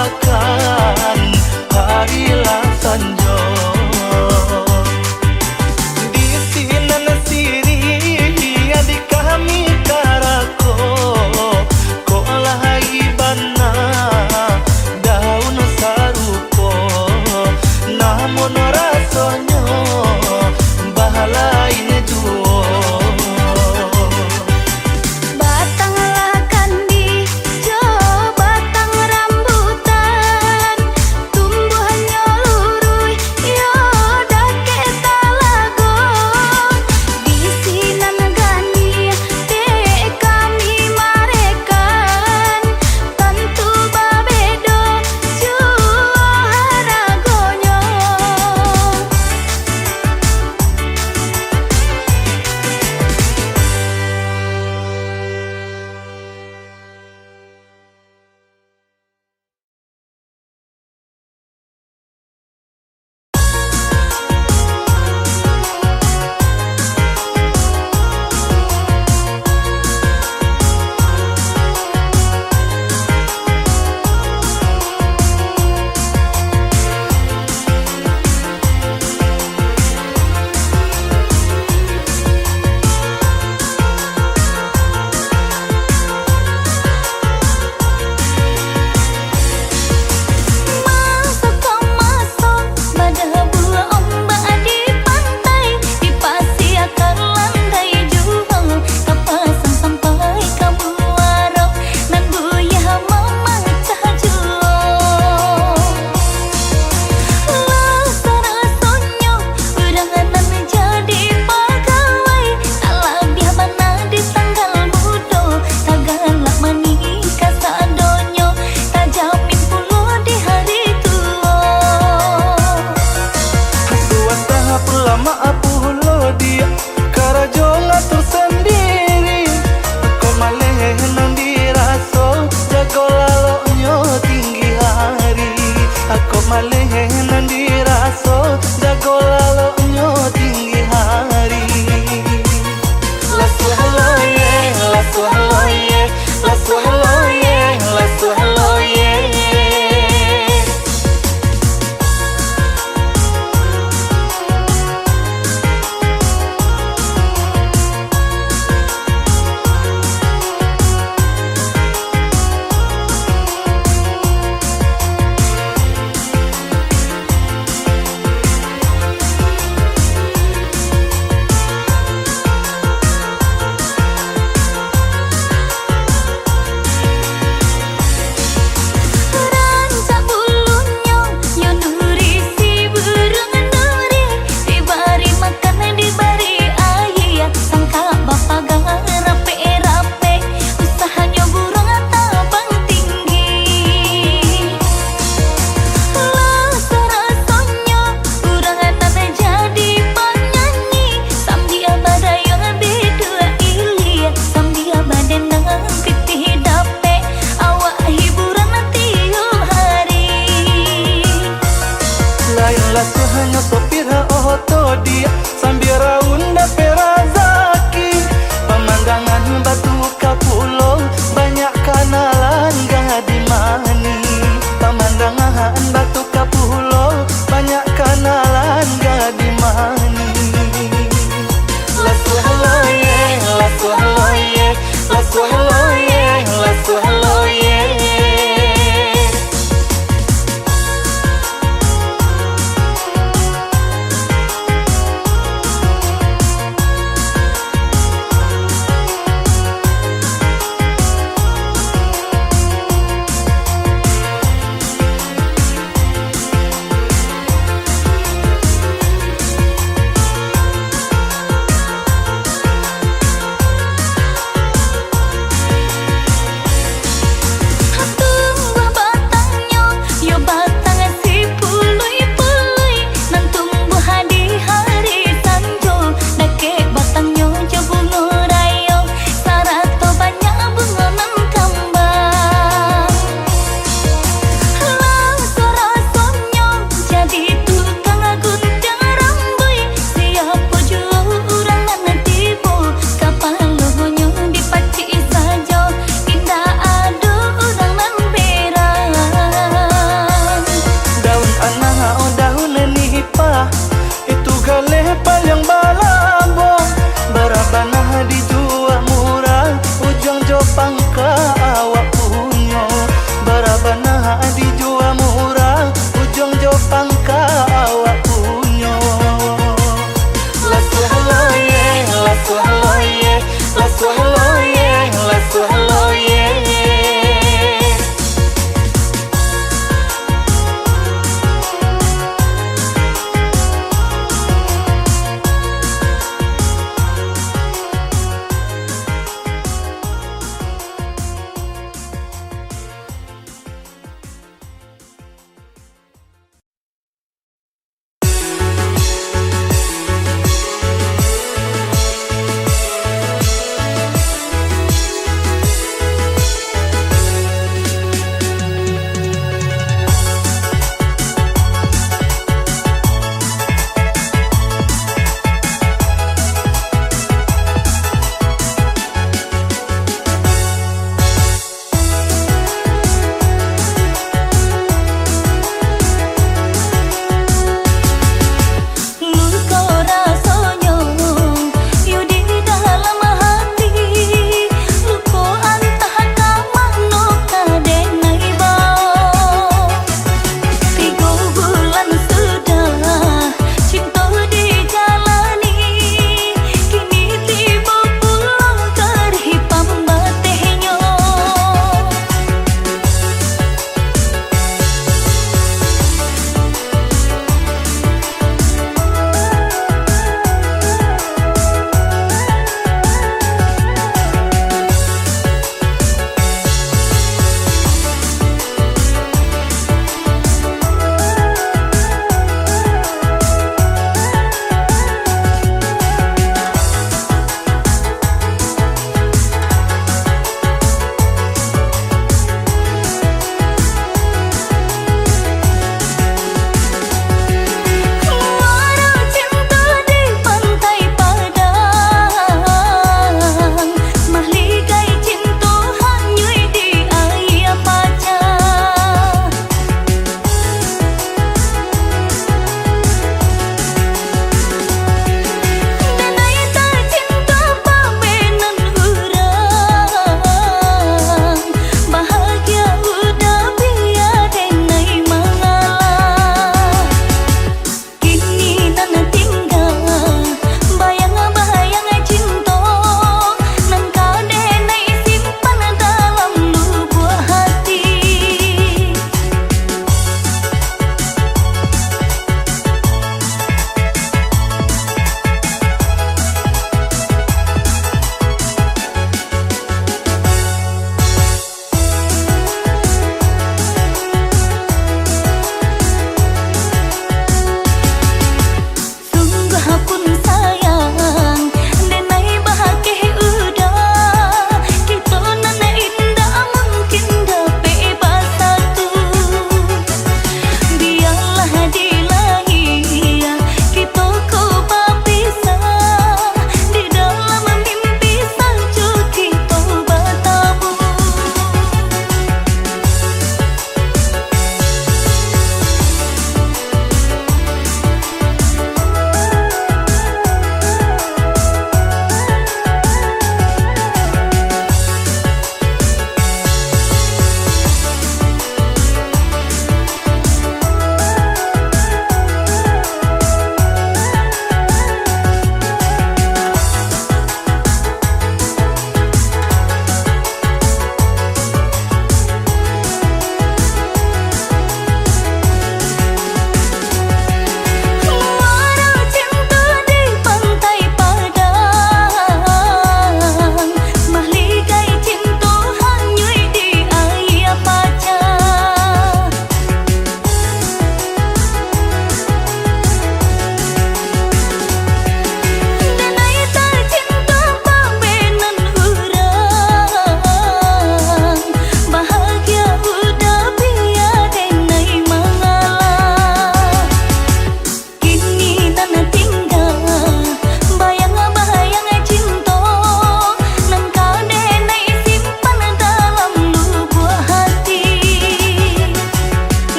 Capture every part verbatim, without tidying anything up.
Kan hari lah sanjo. Di sinan siriah di kami karako, kok lahai bana daun sarupo, namun rasonyo balain juo. Batang lah kandi jo batang rambutan.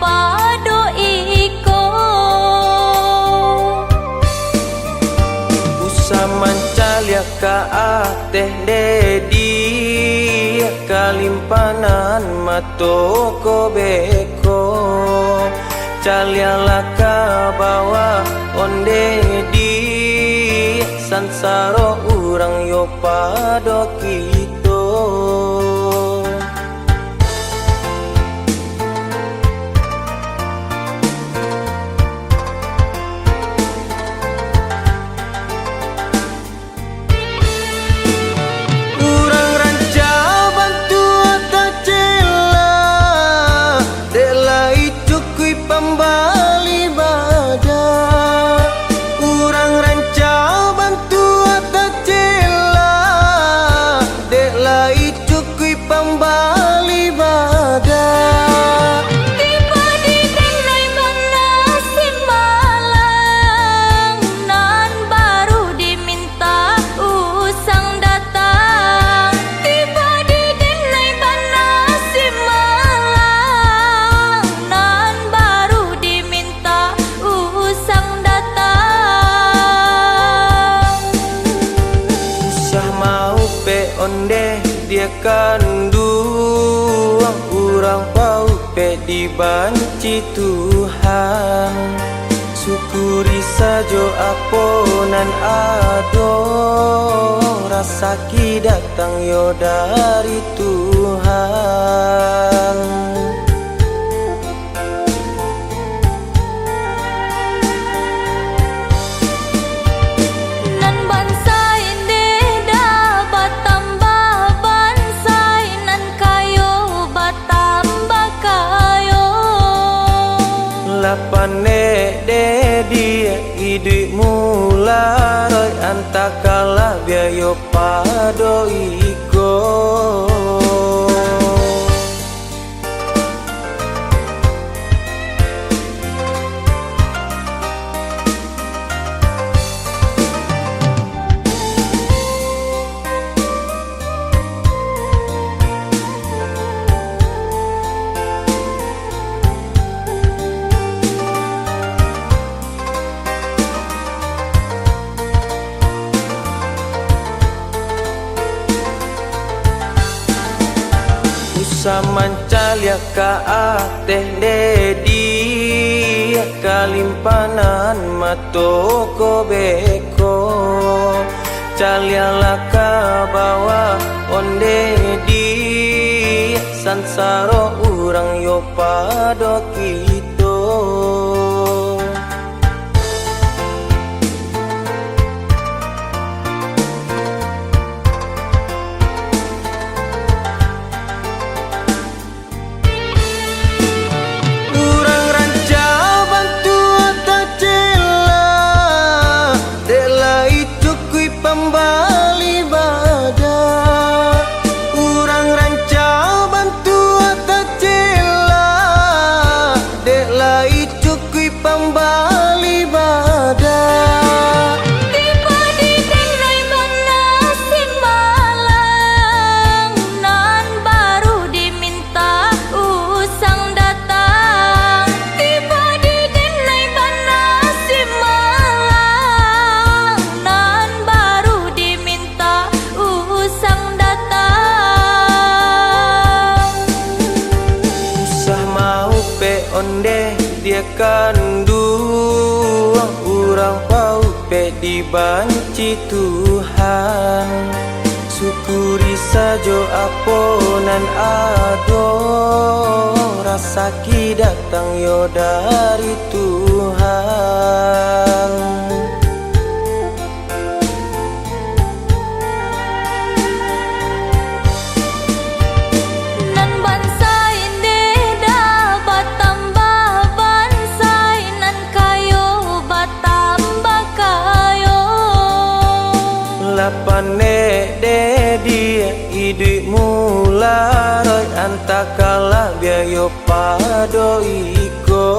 pado iko. Usah mancaliak ka ateh, Dedi, kalimpanan mato ko beko. Caliaklah ka bawah, onde di sansaro urang yo pado kito. Urang rancak bantuak tacela, dek lai cukuik pambali bada. Urang rancak bantuak tacela, dek lai cukuik pambali bada. Tibo di denai bana si malang, nan baru diminta usang datang. Tibo di denai bana si malang, nan baru diminta usang datang. Usah maupek ondeh diak kanduang, urang paupek dibanci Tuhan. Syukuri sajo apo nan ado, rasaki datang yo dari Tuhan. Nan bansain deh dah batambah, bansain nan kayo batambah kayo. Lah pandek deh di iduik mula roi, antakalah biayo pado iko. Usah mancaliak ka ateh, Dedi, kalimpanan mato ko beko. Caliaklah ka bawah, onde di sansaro urang yo pado kito. Urang rancak bantuak tacela, dek lai cukuik pambali bada. Urang rancak bantuak tacela, dek lai cukuik pambali bada. Tibo di denai bana si malang, nan baru diminta usang datang. Tibo di denai bana si malang, nan baru diminta usang datang. Usah maupek ondeh diak kanduang, urang paupek dibanci Tuhan. Syukuri sajo apo nan ado, rasaki datang yo dari Tuhan. Nan bansain deh dah batambah, bansain nan kayo batambah kayo. Lah pandek deh di iduik mula roi, antakalah biayo pado iko.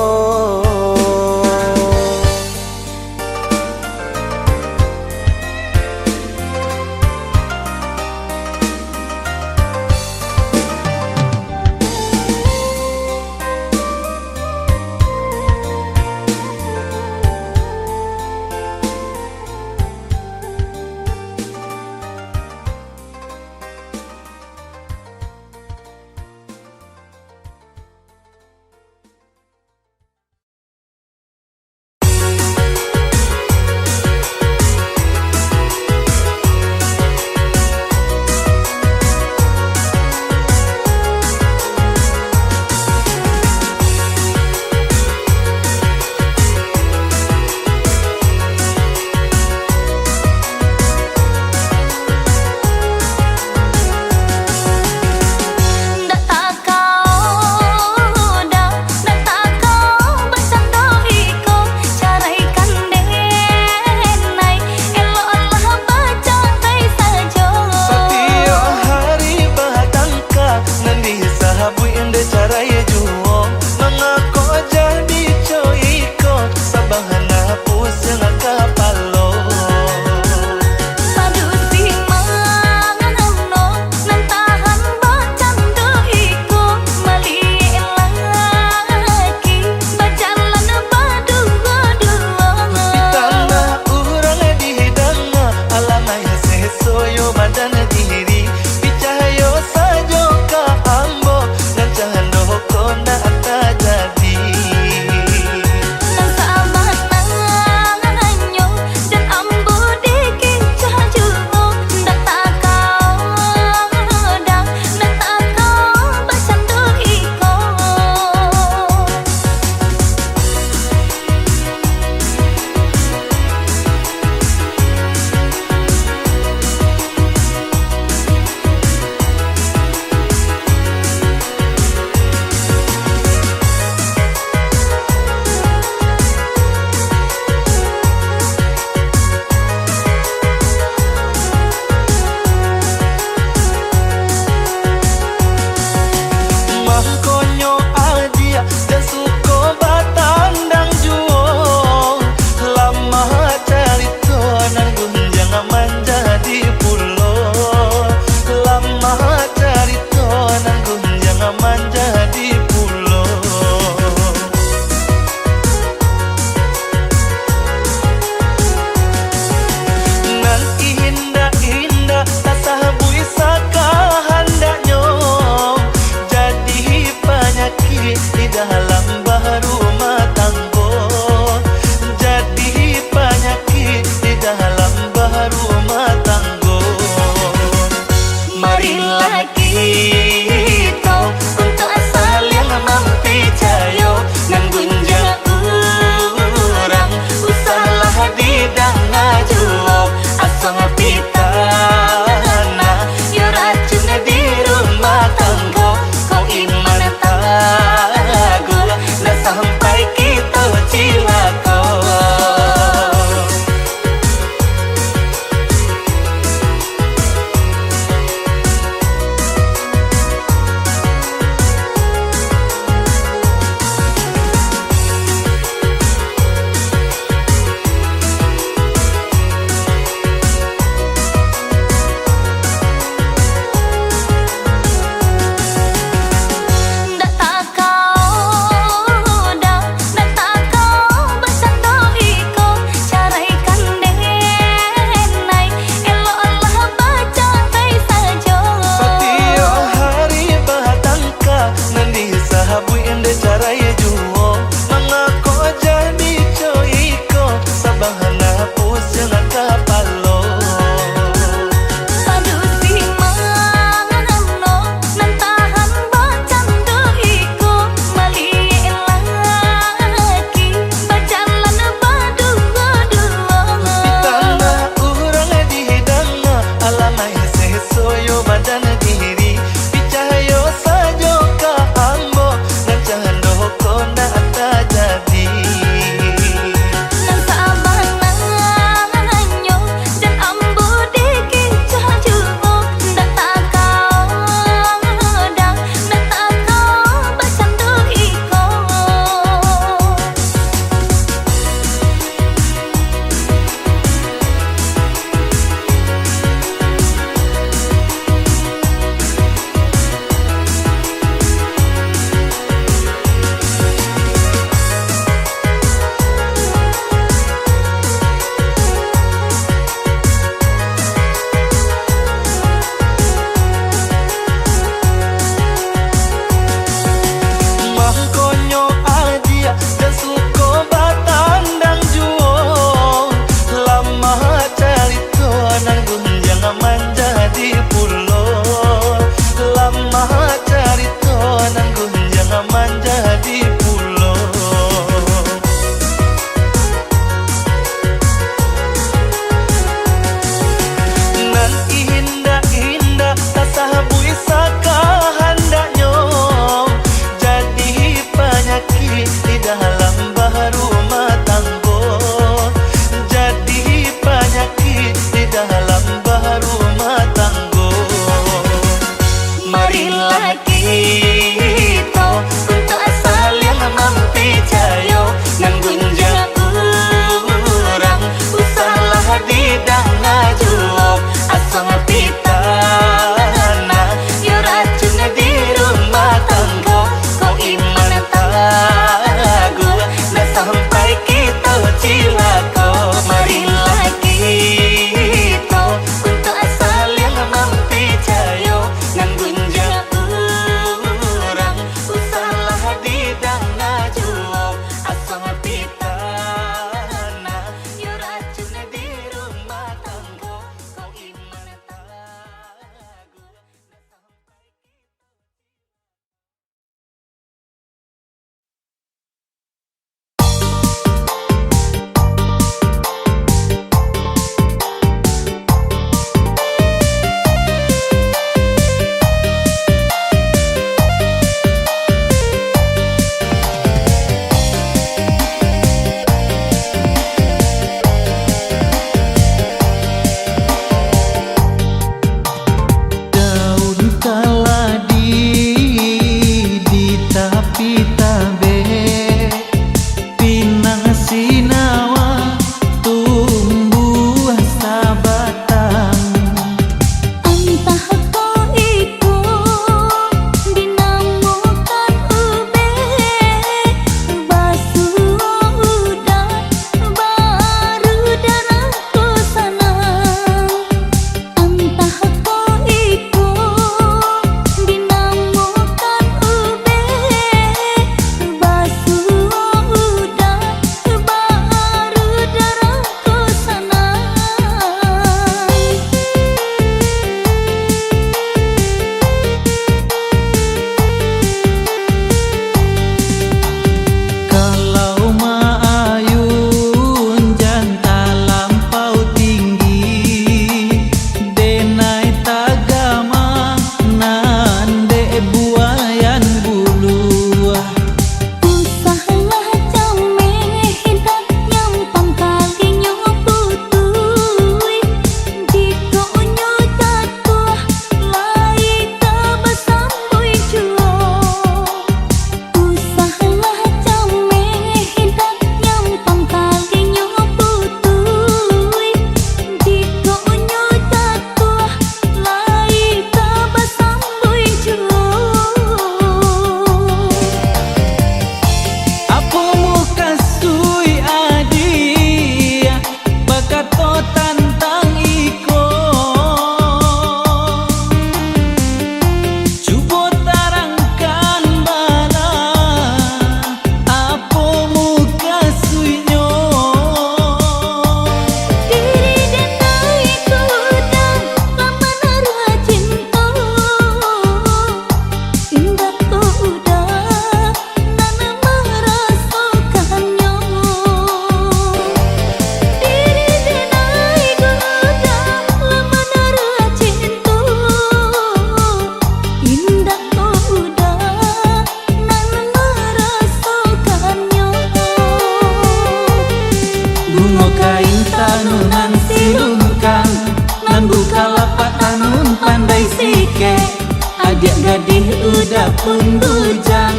pun bujang,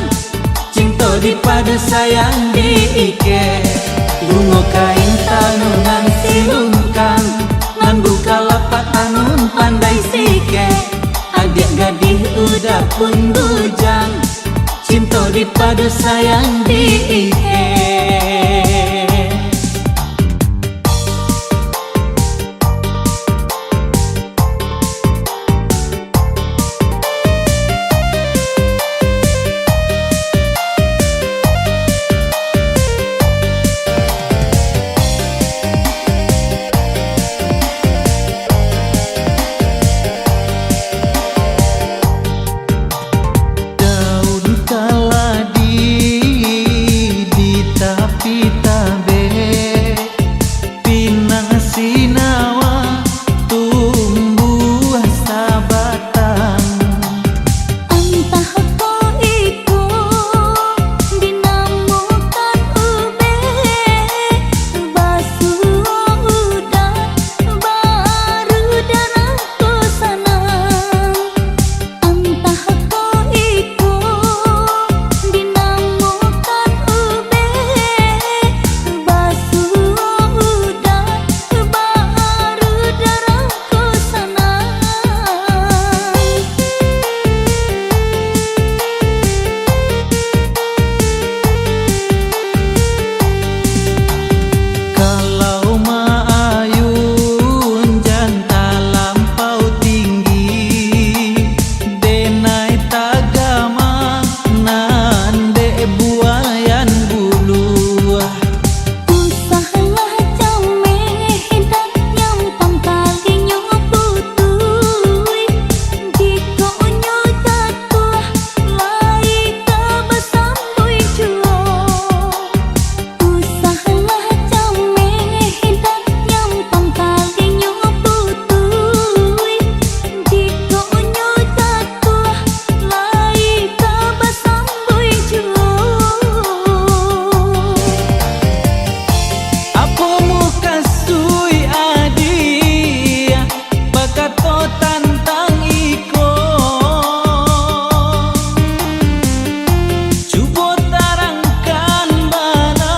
cinto dipadu sayang diikek. Bungo kain tanunan silungkang, nan bukalapak anun pandai sikek. Adiak gadih uda pun bujang, cinto dipadu sayang diikek. Daun kaladi di tapi tabek, pinang sinawa tumbuah sabatang. Antah ko iko dinamokan ubek, basuo uda baru darah ko sanang. Antah ko iko dinamokan ubek, basuo uda baru darah ko sanang. Kalau maayun jan talampau tinggi, denai tagama nan dek buayan buluah. Usahlah cameh, indak nyampang talinyo putuih, jikok nyo jatuah, lai ka basambuih juo. Usahlah cameh, indak nyampang talinyo putuih, jikok nyo jatuah, lai ka basambuih juo. Apo mukasuik adiak bakato tantang iko? Cubo tarangkan bana,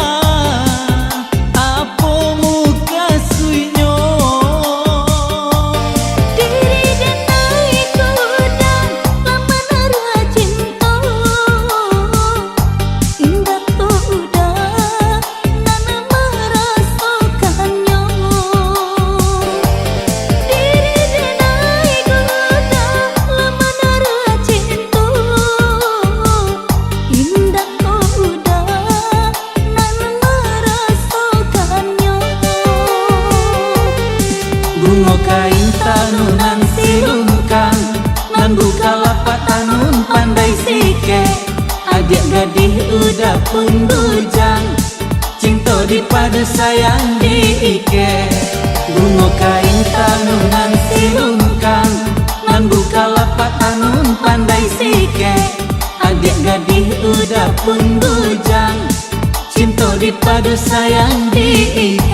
apo mukasuiknyo? Diri denai ko uda lah manaruah cinto, indak ko uda nan marasokannyo. Diri denai ko uda lah manaruah cinto, indak ko uda nan marasokannyo. Bungo kain tanunan silungkang, nan bukalapak tanun pandai sikek. Adiak gadih uda pun bujang, cinto dipadu sayang diikek. Bungo kain tanunan silungkang, nan bukalapak tanun pandai sikek. Adiak gadih uda pun bujang, cinto dipadu sayang diikek.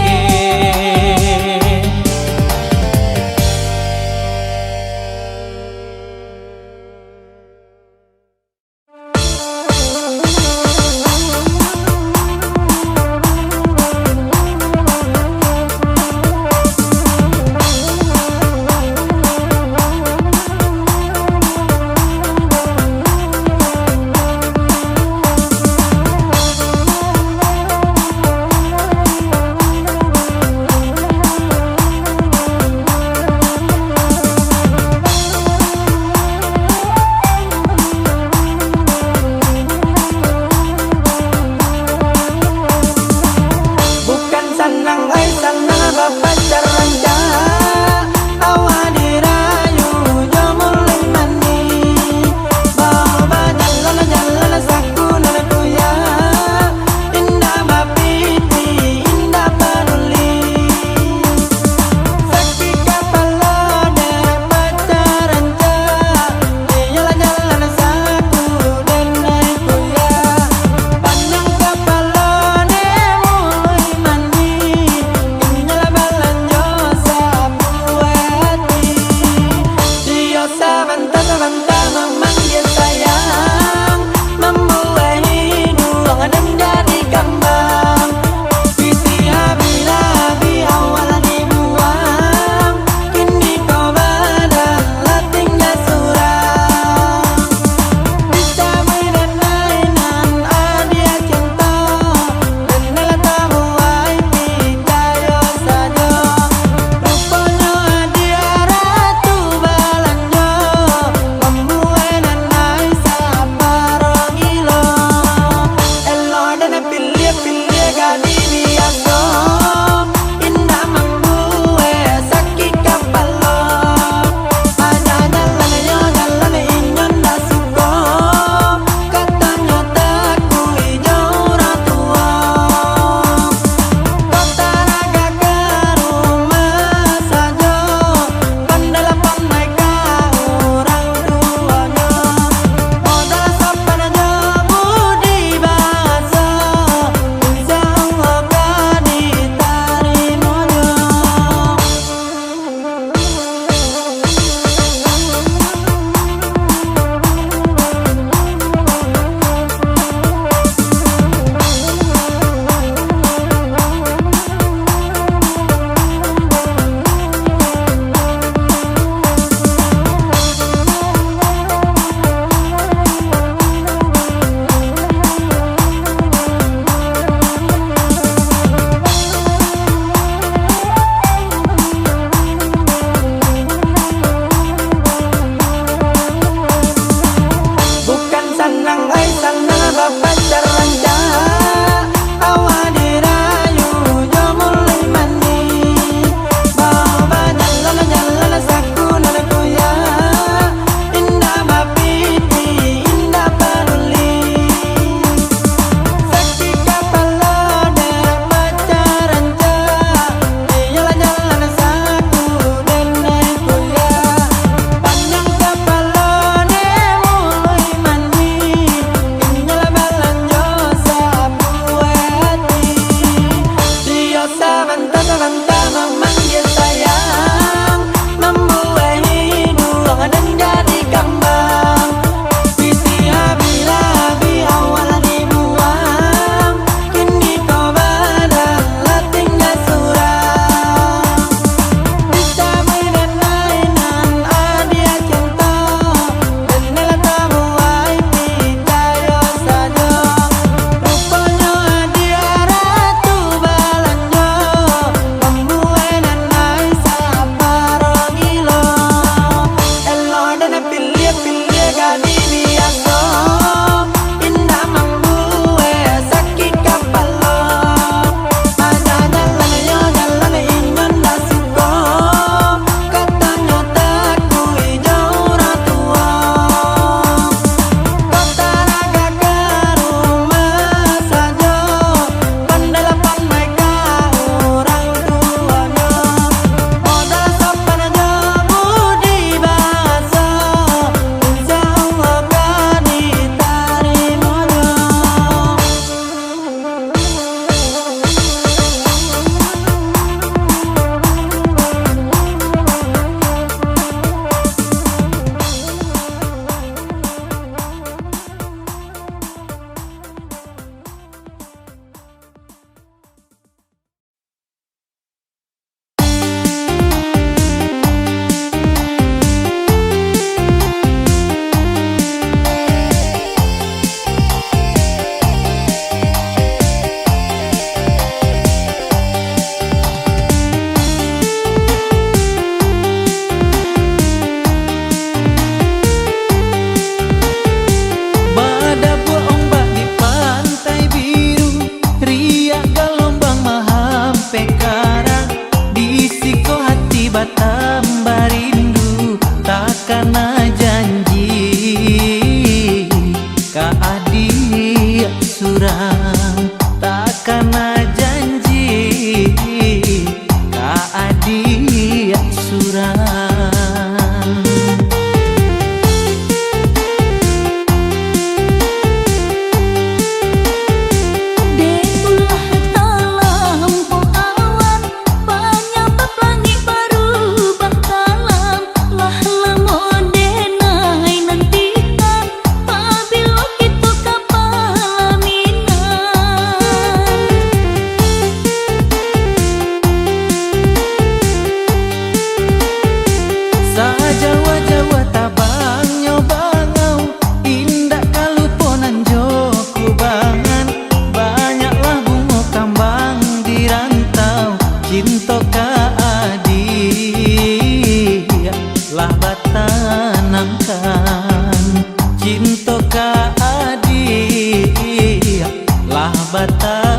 Pilih gadih biaso, indak mambuek sakik kapalo. Ado jalan yo jalan inyo ndak suko, katonyo takuik jo urang tuo. Kota Naga ka rumah sajo, pandai-pandai ka urang tuonyo. Modal sopan jo budi bahaso, insya Allah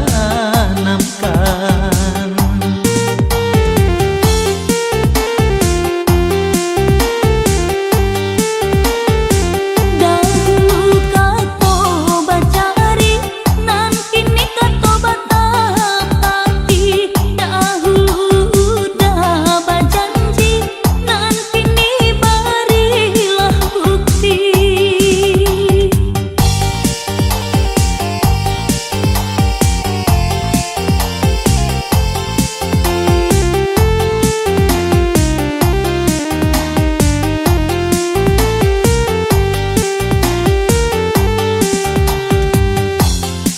tanamkan. Dahulu kato bacari, nan kini kato batapati. Dahulu udah bajanji, nan kini barilah bukti.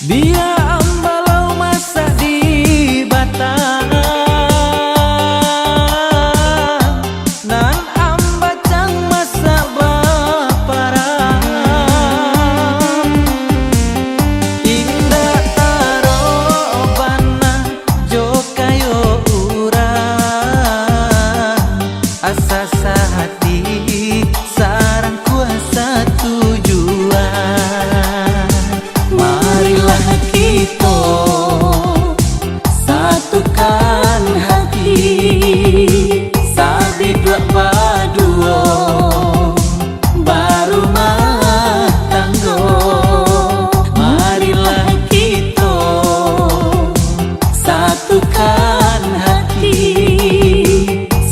Bia ambalau masak di batang, nan ambacang masak baparang. Indak tarok bana jo kayo urang, asa sahati sarang kuasa tujuan. Marilah kito satukan hati, sabiduak baduo barumah tanggo. Marilah kito satukan hati,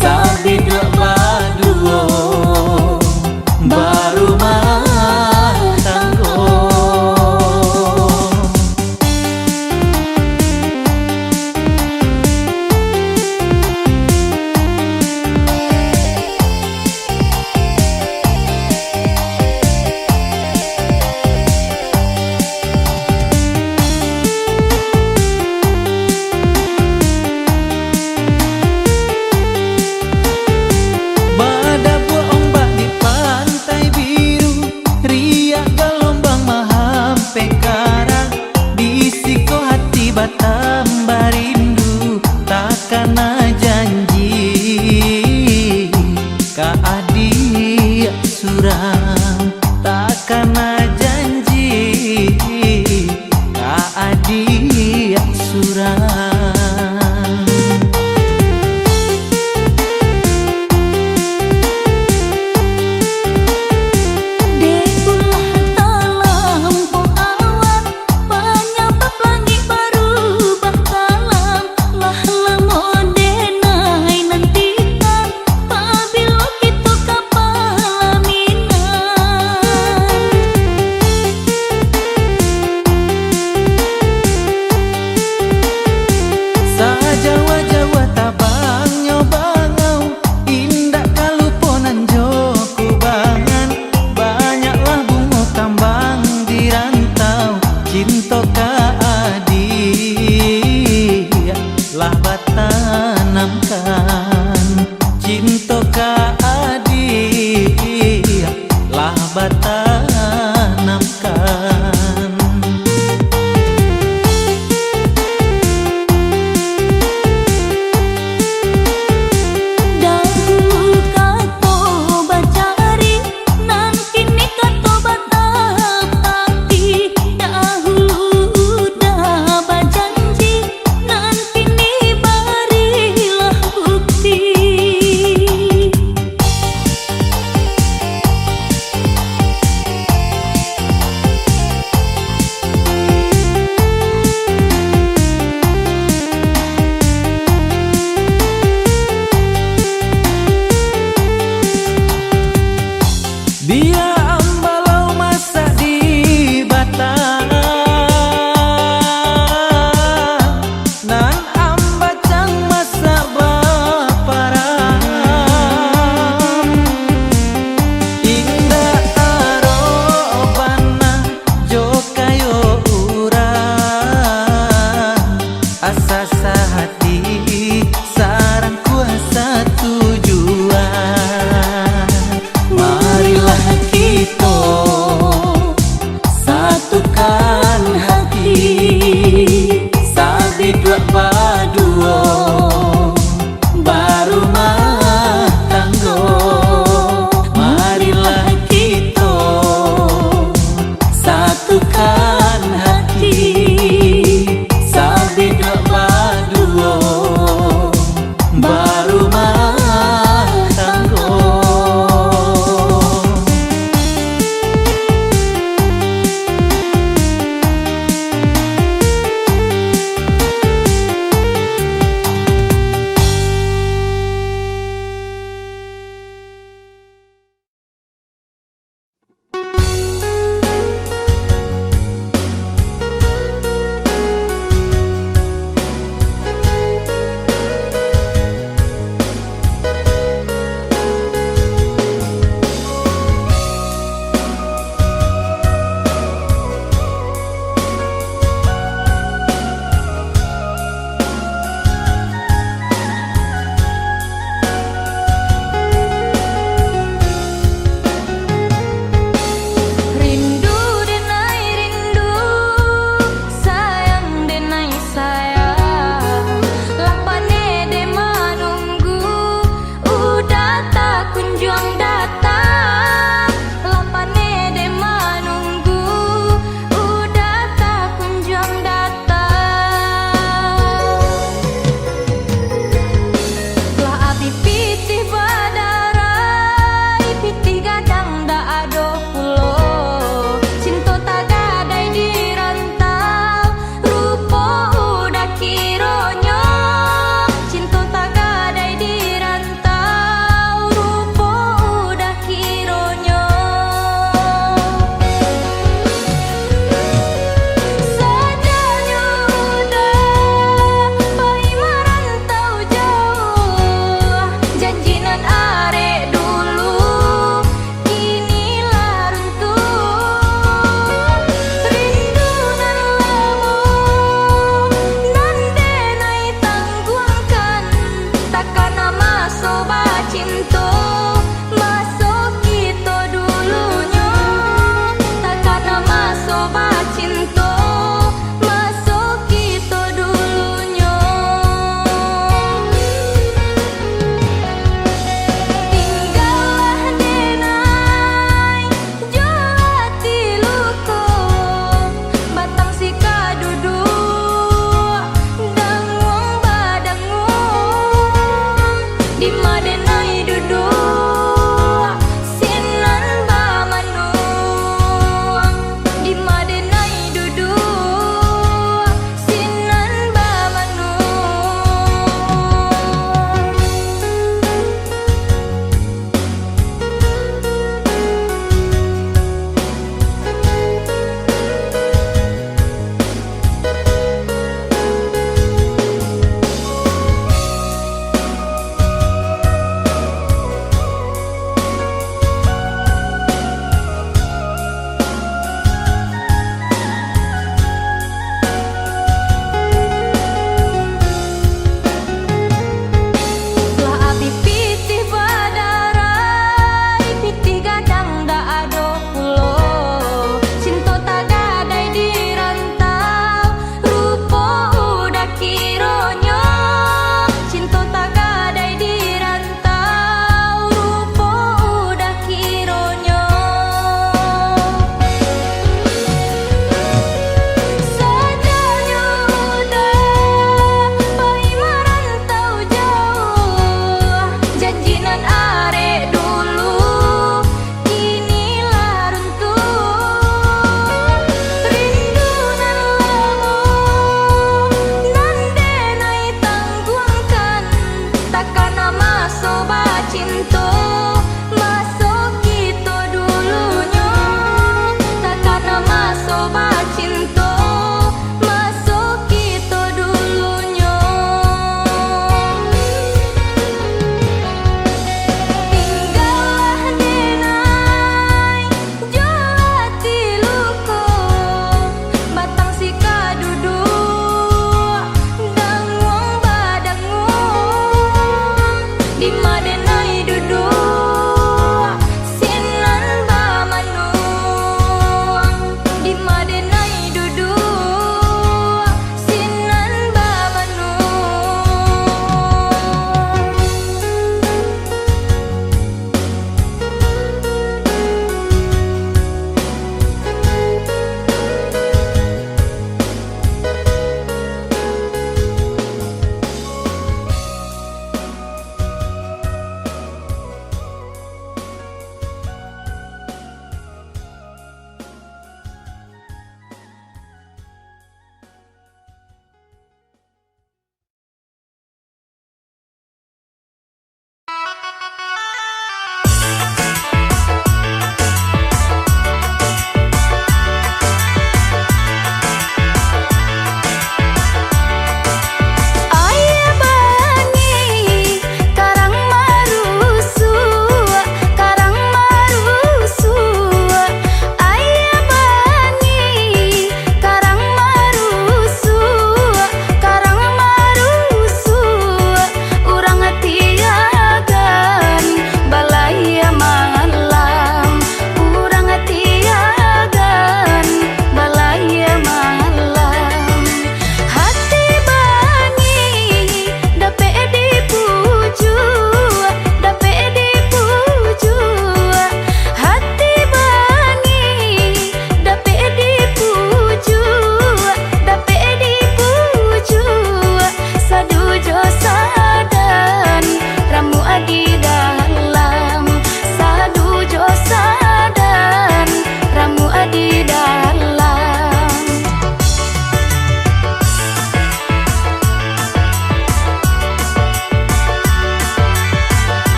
sabiduak baduo barumah tanggo.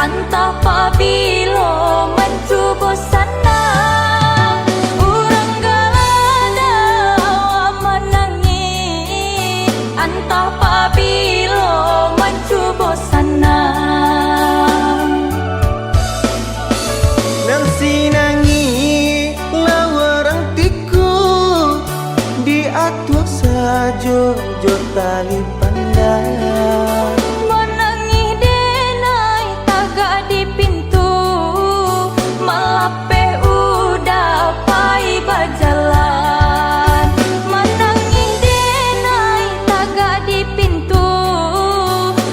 Antah pabilo mancubo sanang, urang galak dek awak manangih. Antah pabilo mancubo sanang. Nan sinangih lah urang tiku, diatuah sajo jo tali pandai. Manangih denai tagak di pintu, malapeh udah pai bajalan. Manangih denai tagak di pintu,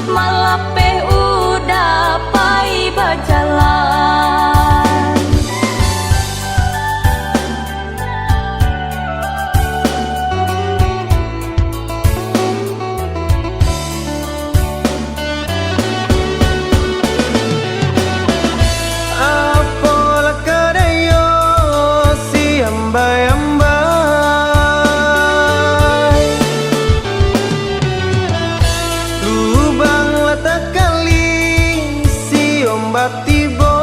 malapeh udah pai bajalan. Apolah kadai yo si ambai-ambai, lubang lah takali si ombak tibo.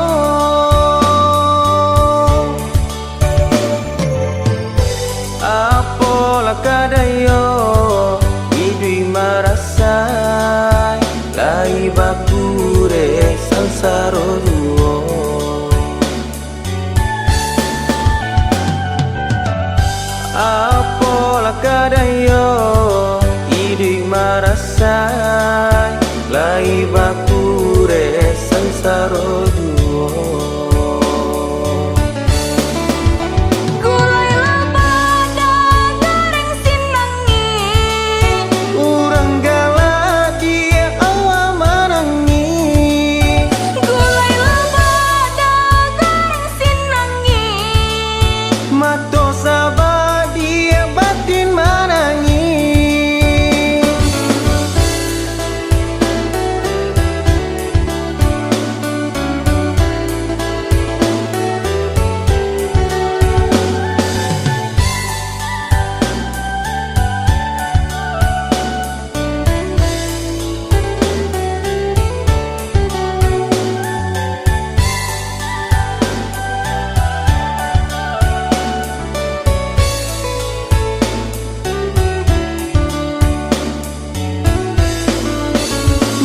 Apolah kadai yo iduik marasai, lai bakureh sansaro juo. Apolah kadai yo iduik marasai, lai bakureh sansaro juo. Gulai loba dek goreng sinangih, urang galak dek awak manangih. Gulai loba dek goreng sinangih, mato sabak dek batin manangih.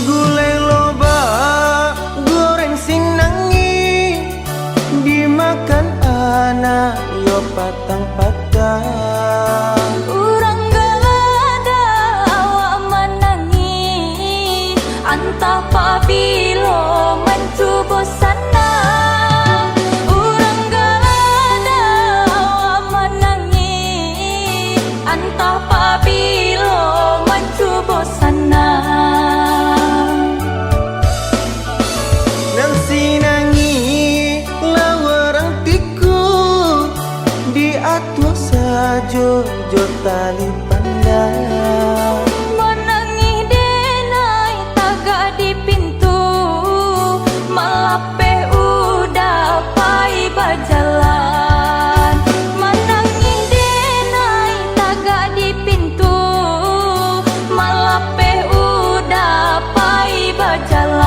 Gulai loba goreng sinangih, dimakan anak yo patang-patang. Urang galak dek awak manangih, antah pabilo mancubo sanang. Urang galak dek awak manangih, antah pabilo mancubo sanang. Nan sinangih lah urang tiku, diatuah sajo jo tali pandai. Manangih denai tagak di pintu, malapeh udah pai bajalan. Manangih denai tagak di pintu, malapeh udah pai bajalan.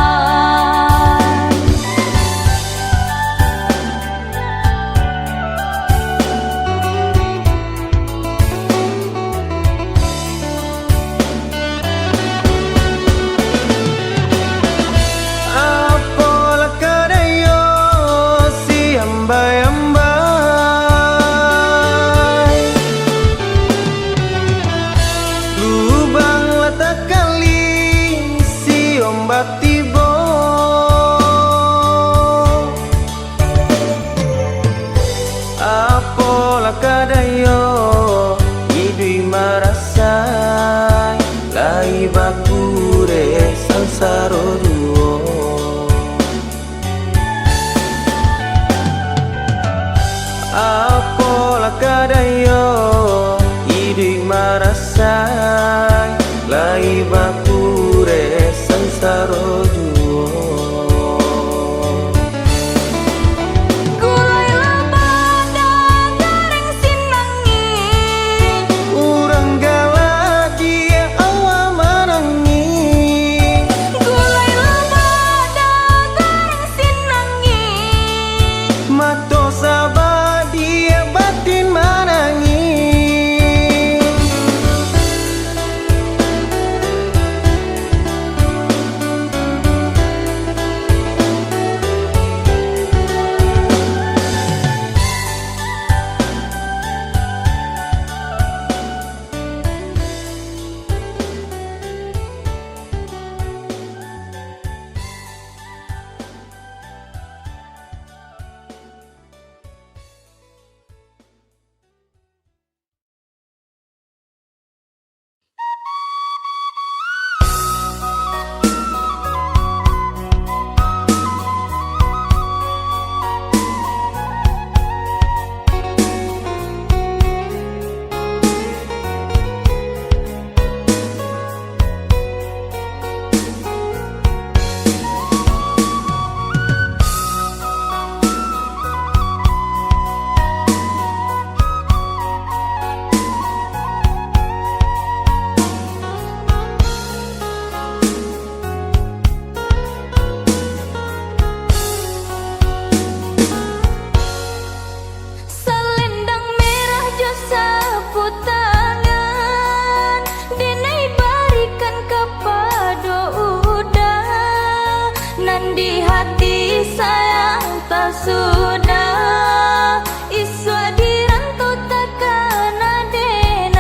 Nan di hati sayang tak sudah, isuak di rantau takana denai.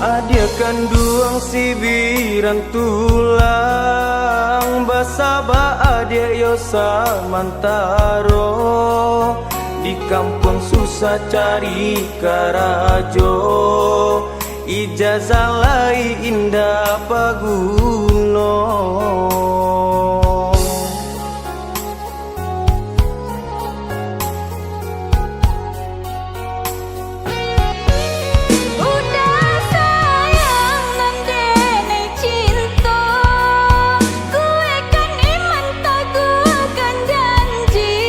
Adiak kanduang sibiran tulang, basaba adiak yo samantaro, di kampuang susah cari karajo. Ijazah lai indak baguno. Udah sayang nan denai cinto, kuekkan iman taguahkan janji,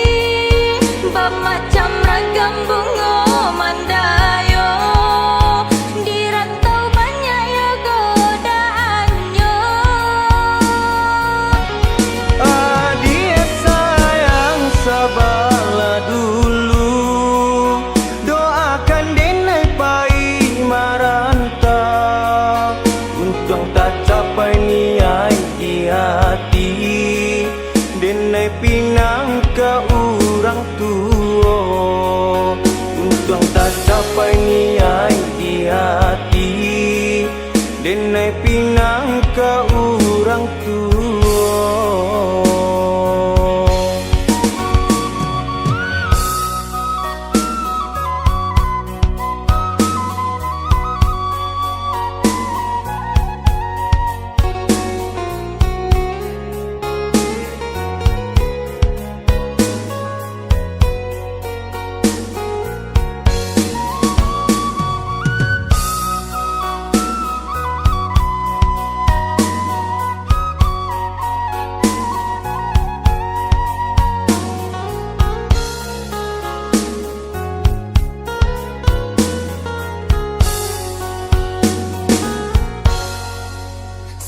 bamacam ragam bungo mandayo. Di rantau banyak yo godaannyo. Adiak sayang, sabalah dulu, doakan denai pai marantau, untuang tacapai niaik di hati. Denai pinang ka urang tuo, untuang tacapai niaik di hati. Denai pinang ka urang tuo.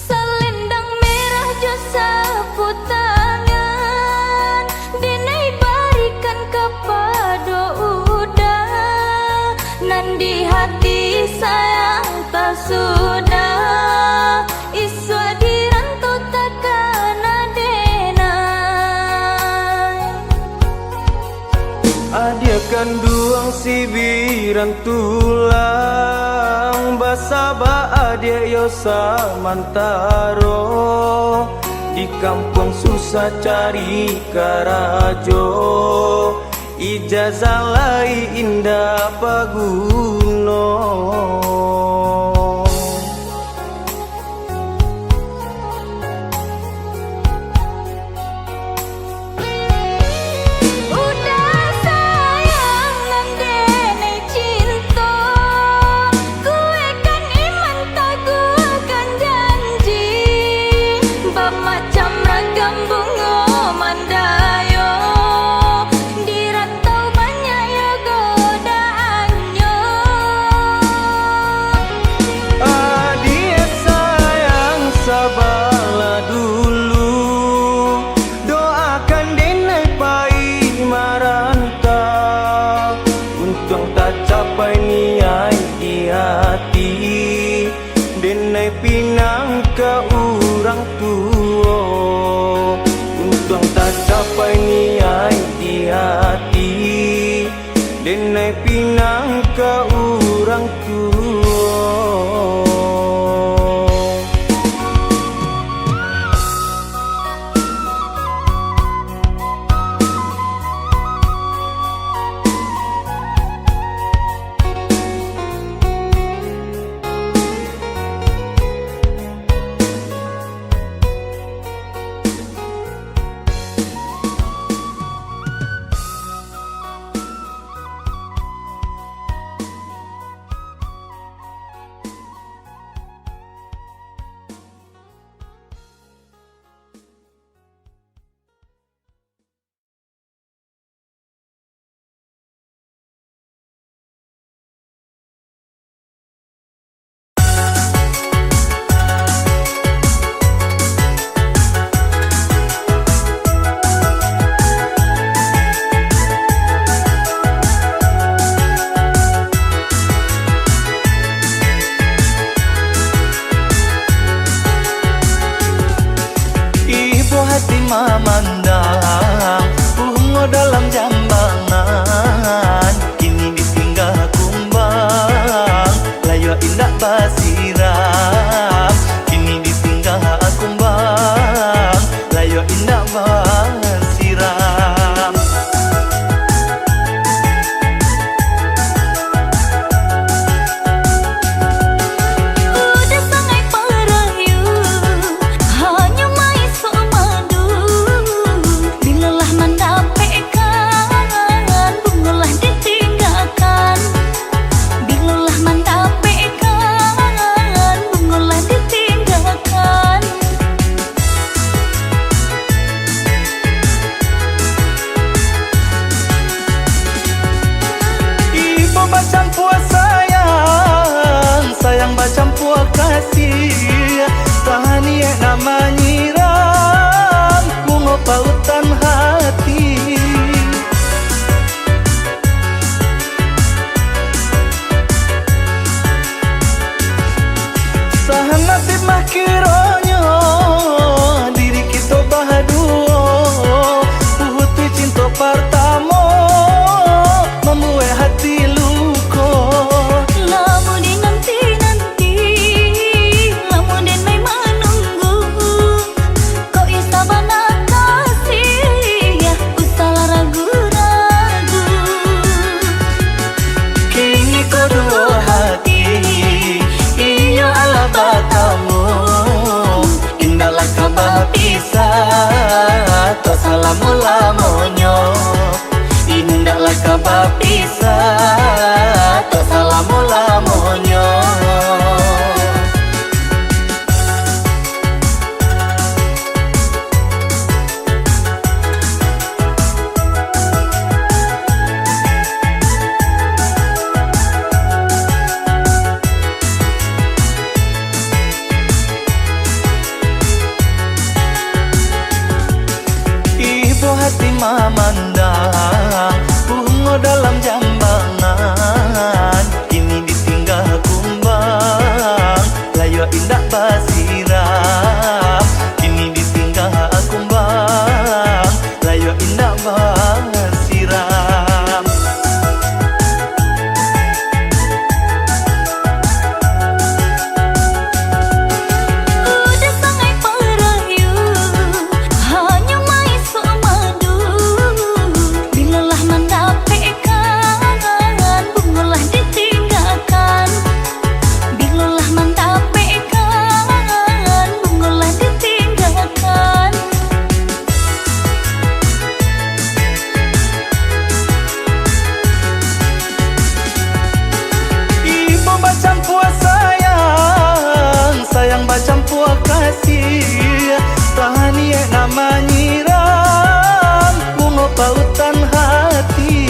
Salendang merah jo sapu tangan, denai barikan kapado Uda. Nan di hati sayang tak sudah, isuak di rantau takana denai. Adiak kanduang sibiran tulang, basaba adiak yo samantaro, di kampuang susah cari karajo, ijazah lai indak baguno. Uda sayang nan denai cinto, kuekkan iman taguahkan janji, bamacam ragam bungo mandayo, di rantau banyak yo godaannyo. Adiak sayang, sabalah dulu, doakan denai pai marantau, untuang tacapai niaik di hati. Denai pinang ka urang tuo, untuang tacapai niaik di hati. Denai pinang ka urang tuo. Hati mamandang bungo dalam jambangan, kini ditingga kumbang, layua indak basiram. Kini ditingga kumbang, layua indak basiram. Udah sangai parayu, hanyo maisok madu. Bilo lah mandapekkan, bungo lah ditinggakan. Bilo lah mandapekkan, bungo lah ditinggakan. Ibo bacampua sayang, sayang bacampua kasih, taniek nan manyiram bungo pautan hati. Sahan nasib mah kironyo diri kito baduo, putuih cinto partamo mambuek hati luko. Lamo dinanti-nanti, lamo den lai manunggu. Kok iyo sabana kasih, usahlah ragu-ragu. Kini ko duo hati, iyo alah batamu. Indaklah ka bapisah, tok salamo-lamonyo. Indaklah ka bapisah, tok salamo-lamonyo. Ibo hati mamandang bungo dalam jambangan, kini ditingga kumbang, layua indak basiram. Kini ditingga kumbang, layua indak basiram. Udah sangai parayu, hanyo maisok madu. Bilo lah mandapekkan, bungo lah ditinggakan. Bilo lah mandapekkan, bungo lah ditinggakan. Ibo bacampua sayang, sayang bacampua kasih, taniek nan manyiram bungo pautan hati.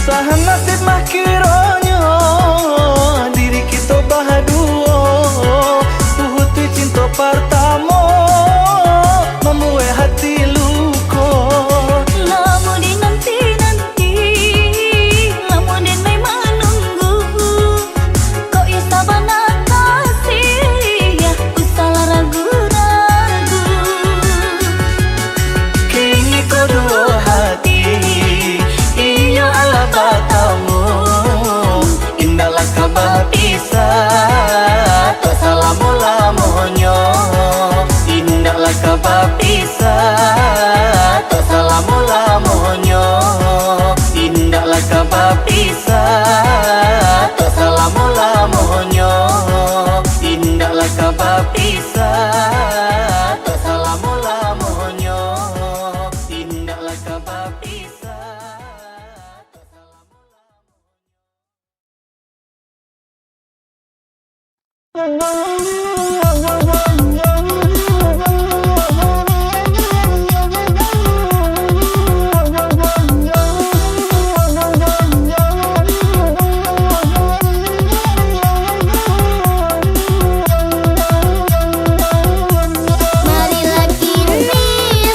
Sahan nasib mah kironyo diri kito baduo, putuih cinto partamo mambuek hati luko. Lamo dinanti-nanti, lamo den lai manunggu. Kok iyo sabana kasih, usahlah ragu-ragu. Kini ko duo hati, iyo alah batamu. Indaklah ka bapisah, tok salamo-lamonyo. Indaklah ka bapisah, tok salamo-lamonyo. Indaklah ka bapisah, tok salamo-lamonyo. Indaklah ka bapisah, tok salamo-lamonyo. Indaklah ka bapisah, tok salamo-lamonyo. Marilah kini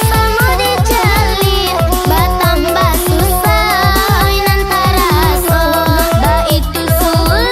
samo dicaliak, batambah susah nan taraso, baitu sulit.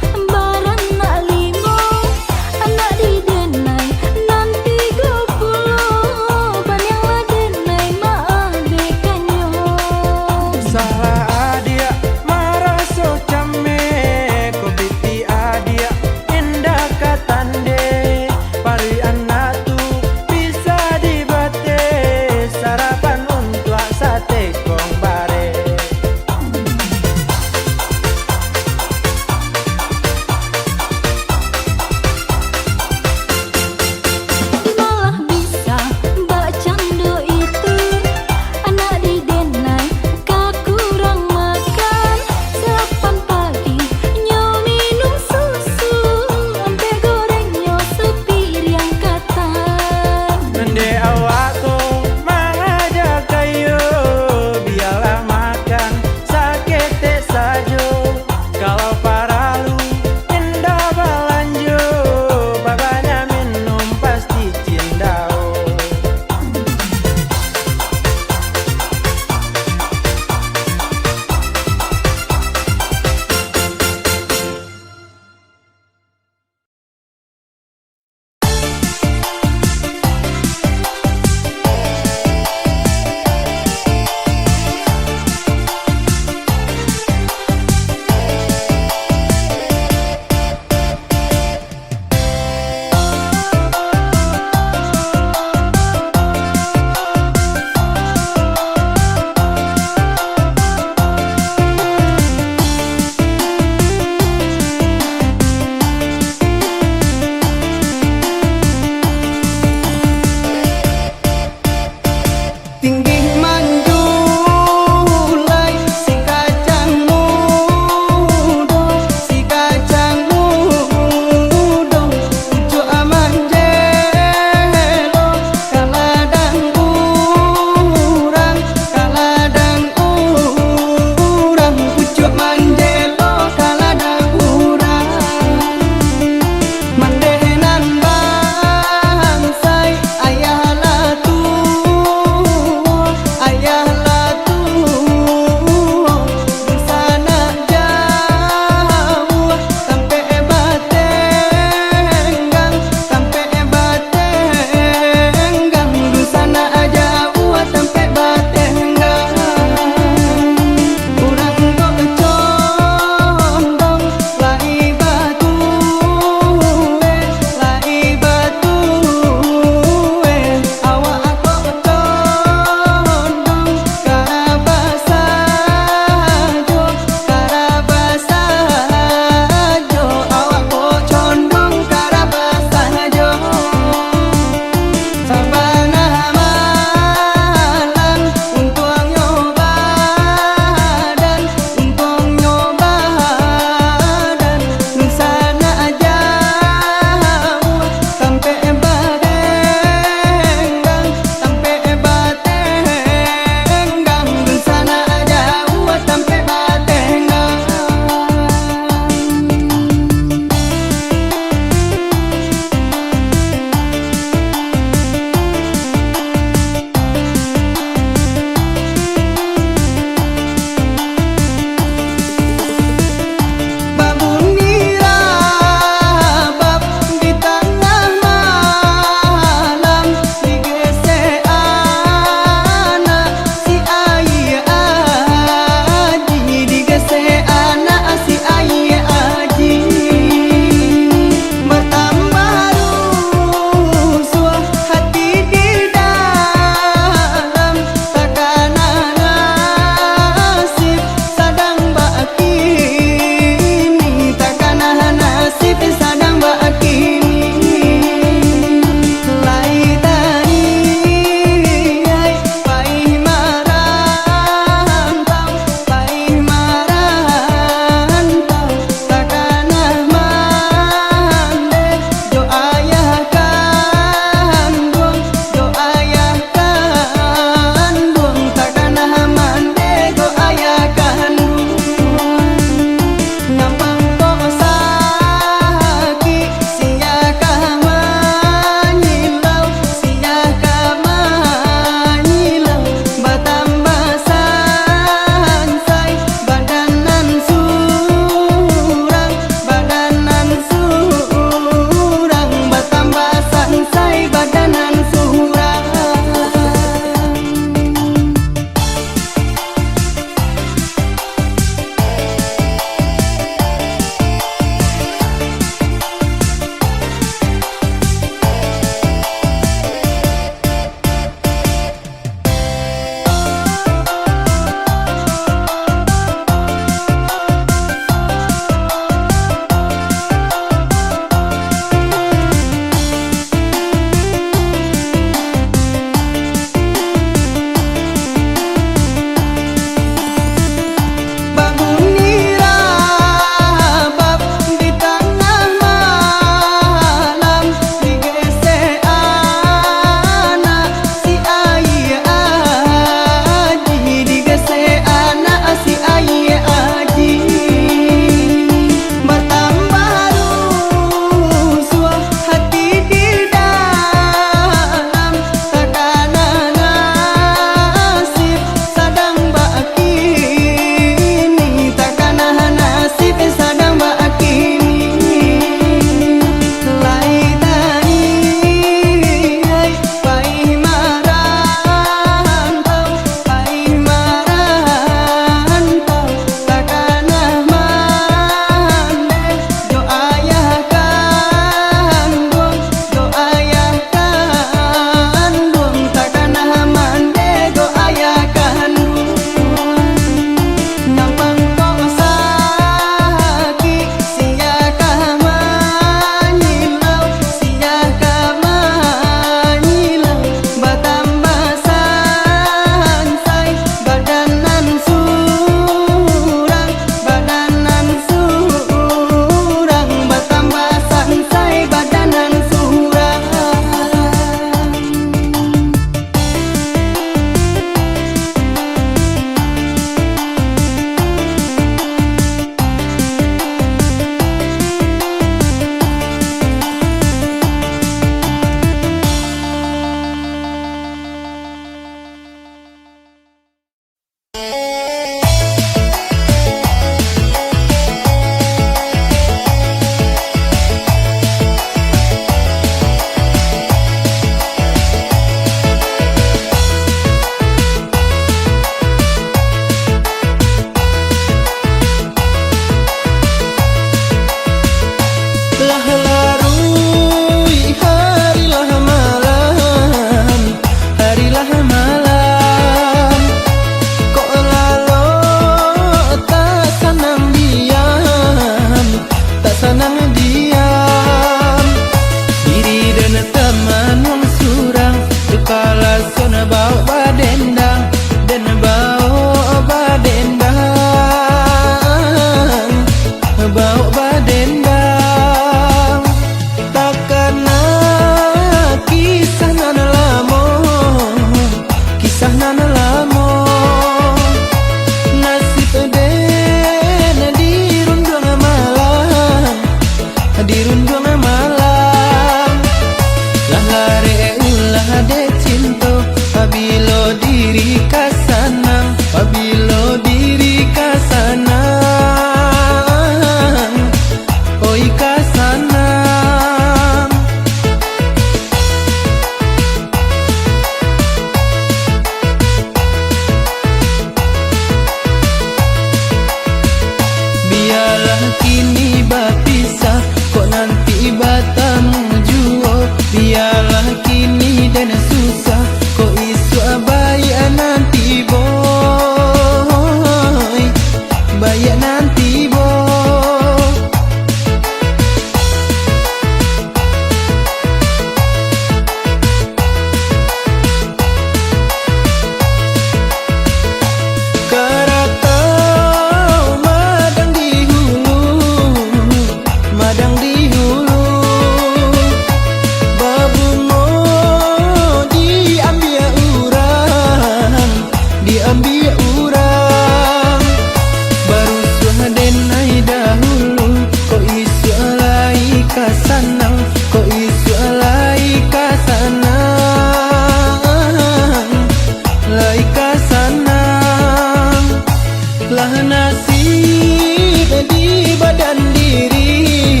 Nasib di badan diri,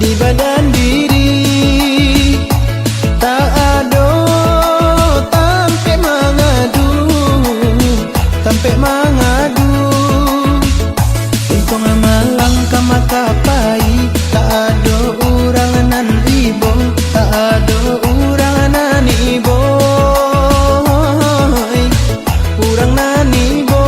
di badan diri. Tak ado tampek mangadu, tampek mangadu. Untuang malang ka makapai, tak ado urang nan ibo, tak ado urang nan ibo. Urang nan ibo.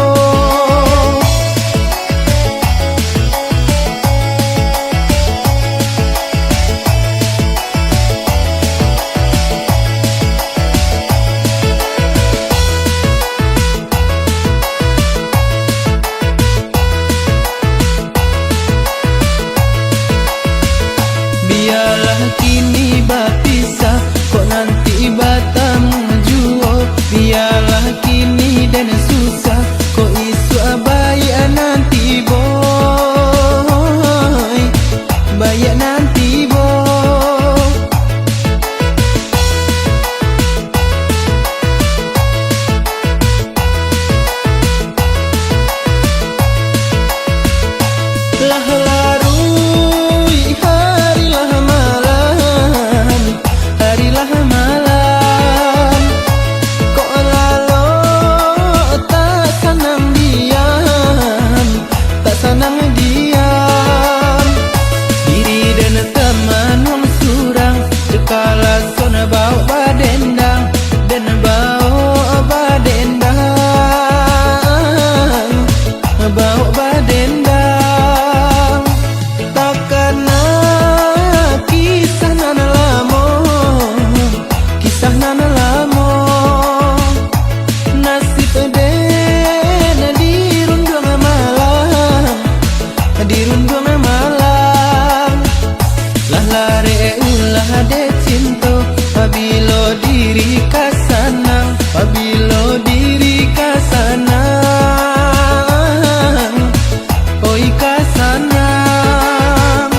Bialah kini bapisah, kok nanti batamu juo. Bialah kini den susah, kok isuak baiak nanti, boy. Baiak nanti, boy. Lah laruik hari lah malam, hari lah malam. Kok lalok tak sanang diam, tak sanang diam. Diri den tamanuang surang, jo kalason baok badendang, den baok badendang, baok badendang. Takana kisah nan lamo, kisah nan lamo. Nasib den dirunduang malang, dirunduang malang. Lah lareh ulah dek cinto, pabilo diri ka sanang, pabilo diri ka sanang, oi ka sanang.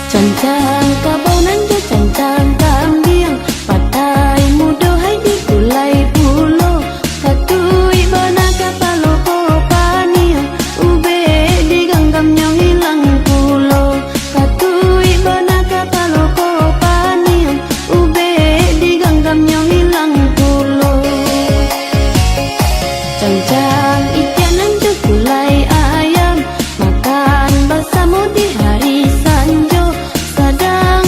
Cancang kabau nan jo cancang kambiang, patai mudo hai digulai pulo. Katuik bana kapalo ko paniang, ubek diganggamnyo hilang pulo. Katuik bana kapalo ko paniang, ubek diganggamnyo hilang pulo. Cancang itiak nan jo gulai ayam, makan basamo di hari sanjo. Sadang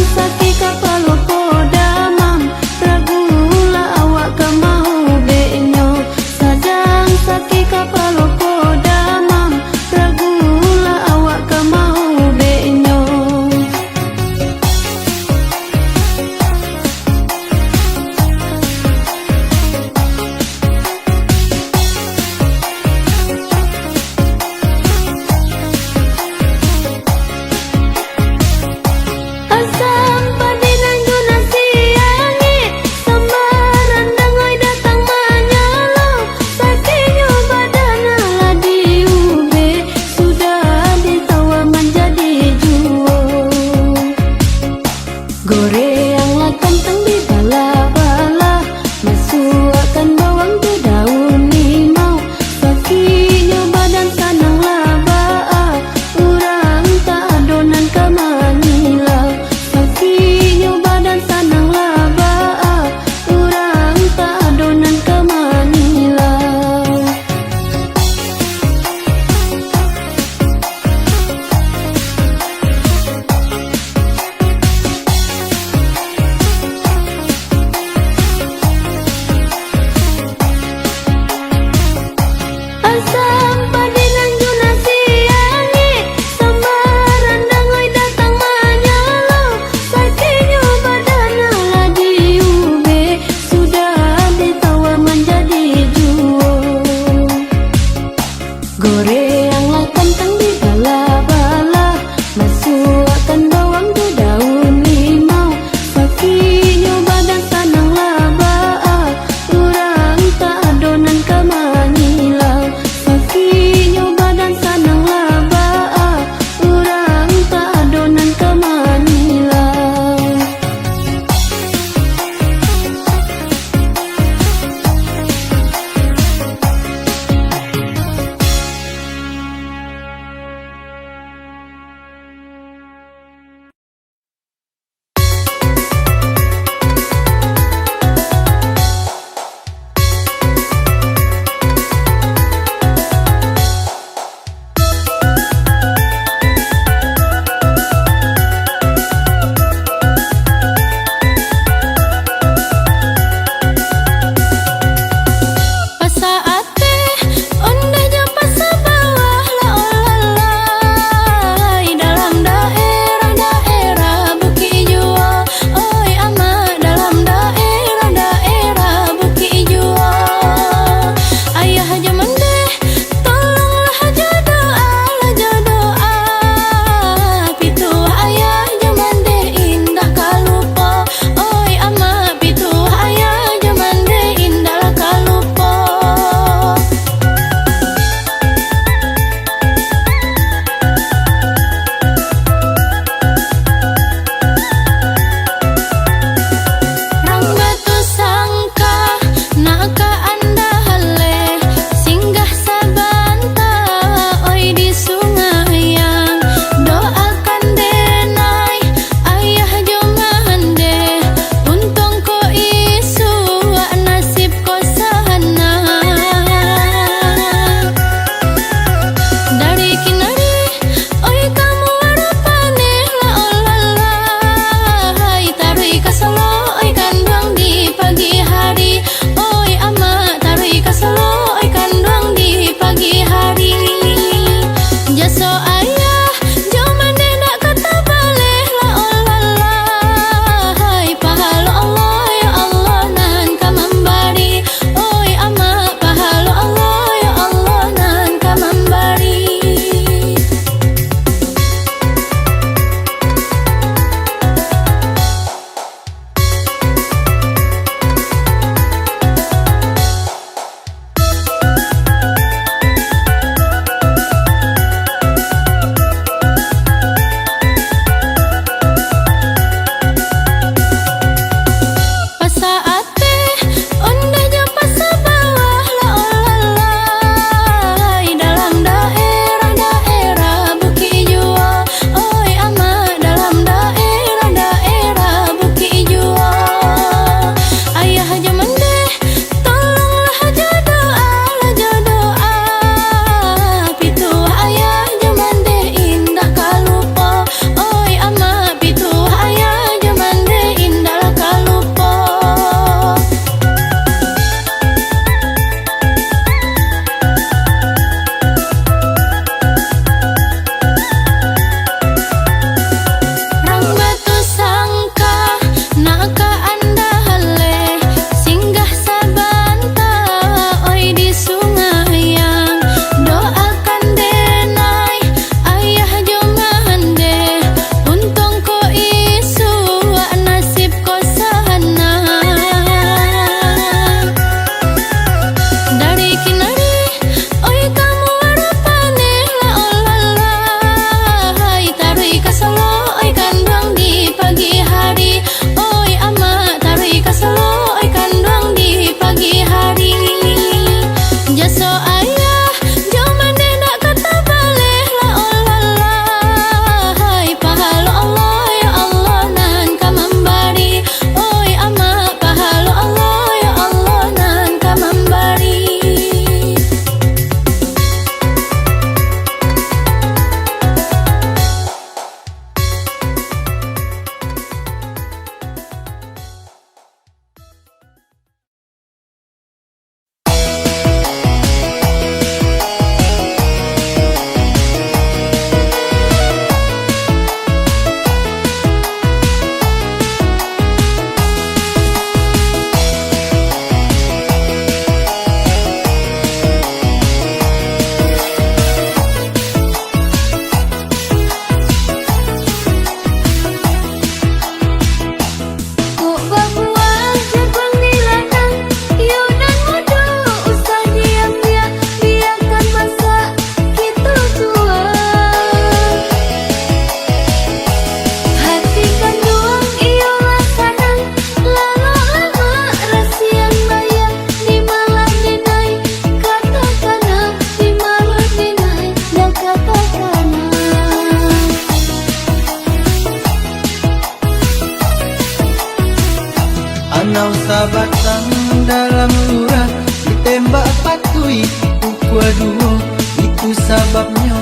Nau sabatang dalam lurah, ditembak patuik pukua duo, itu sababnyo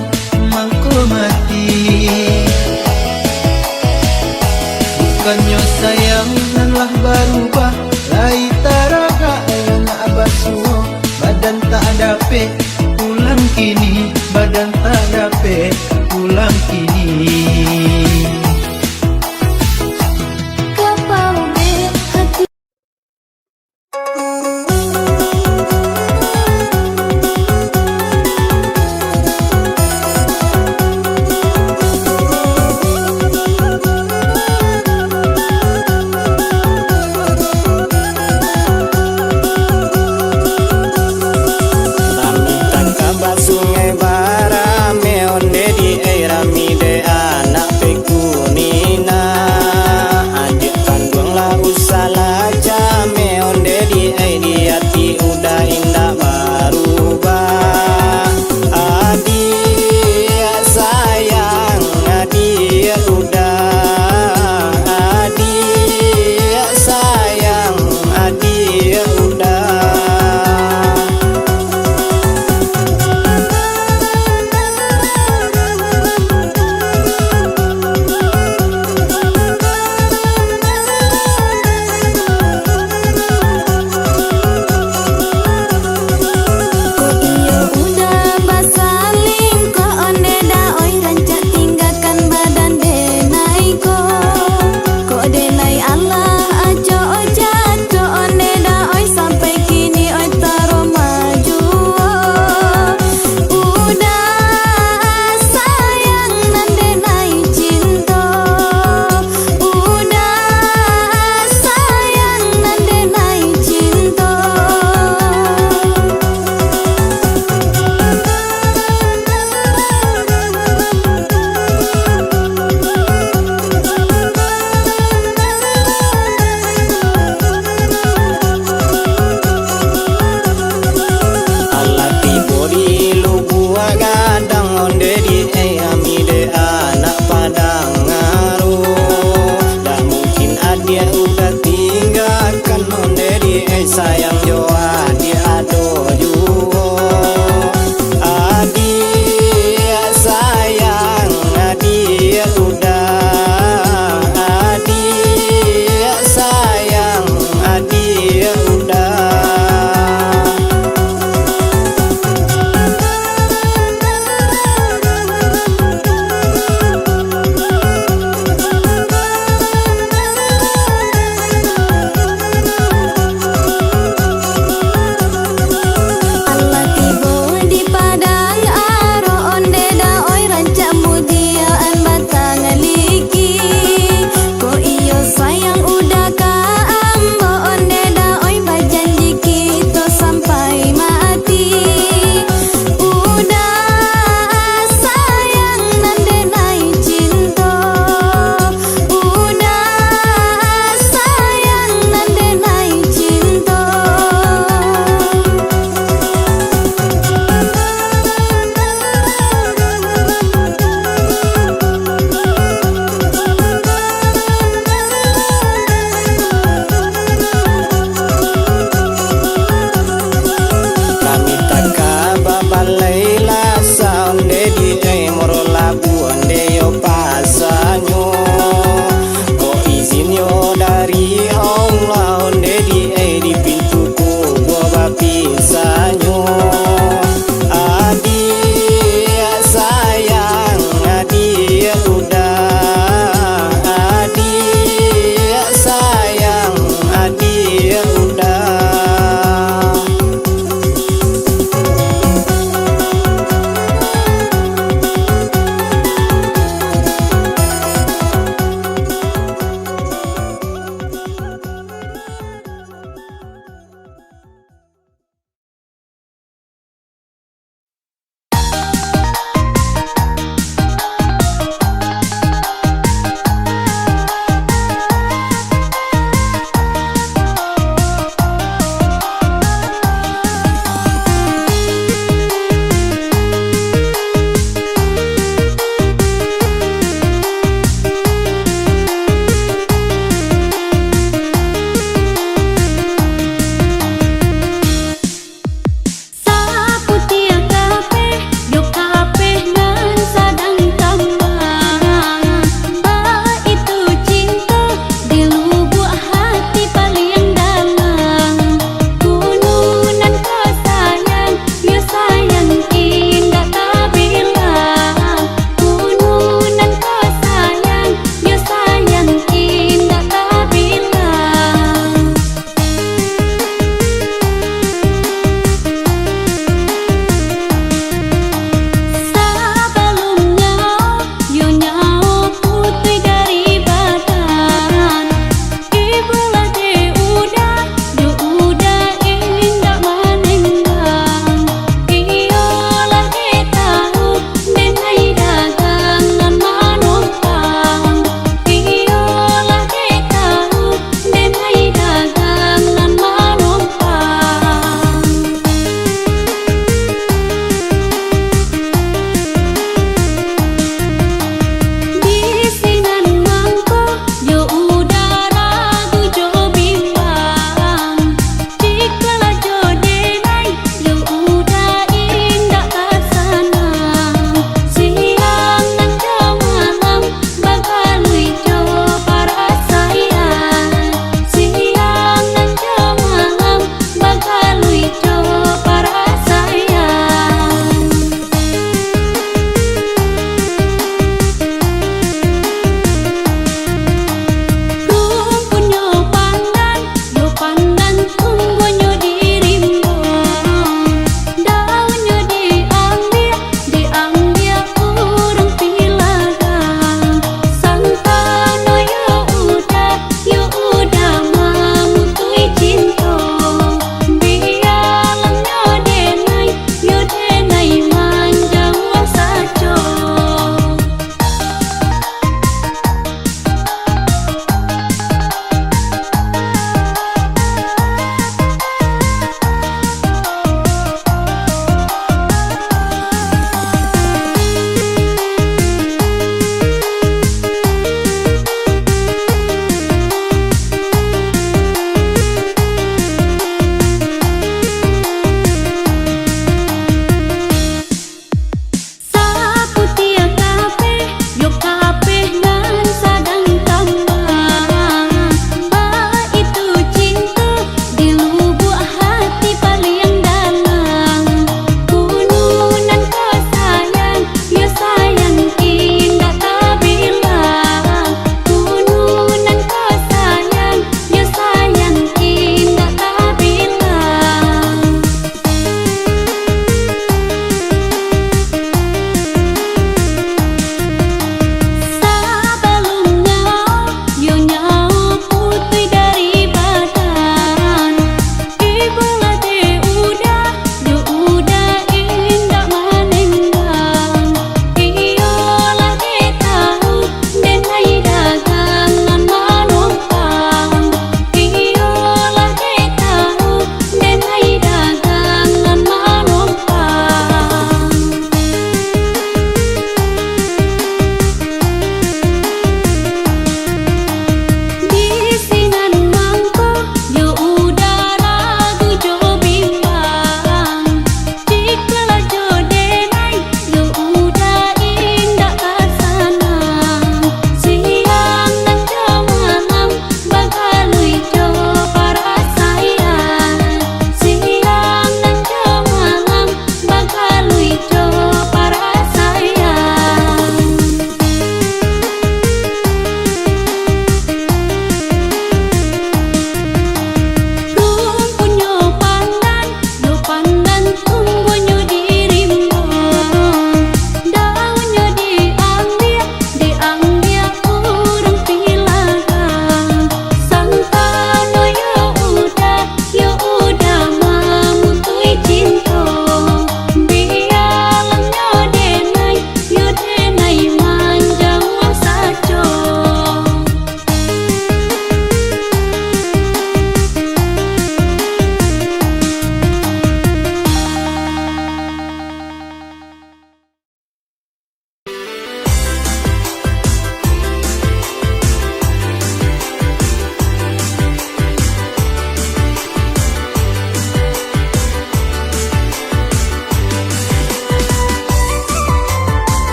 mangko mati. Bukannyo sayang nan lah barubah, lai taragak nak basuo, badan tak dapek pulang kini, badan tak dapek pulang kini. Rami tangkaba sungai barame, onde di ai rami de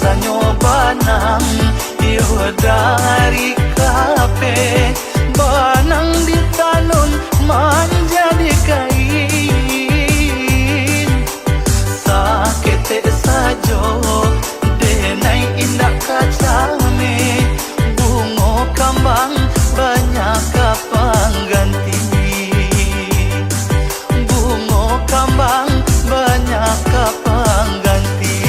Hanyo banang, iyo dari kape, banang ditanun manjadi kain. Saketek sajo, denai indak kacame, bungo kambang banyak ka pangganti. Bungo kambang banyak ka pangganti.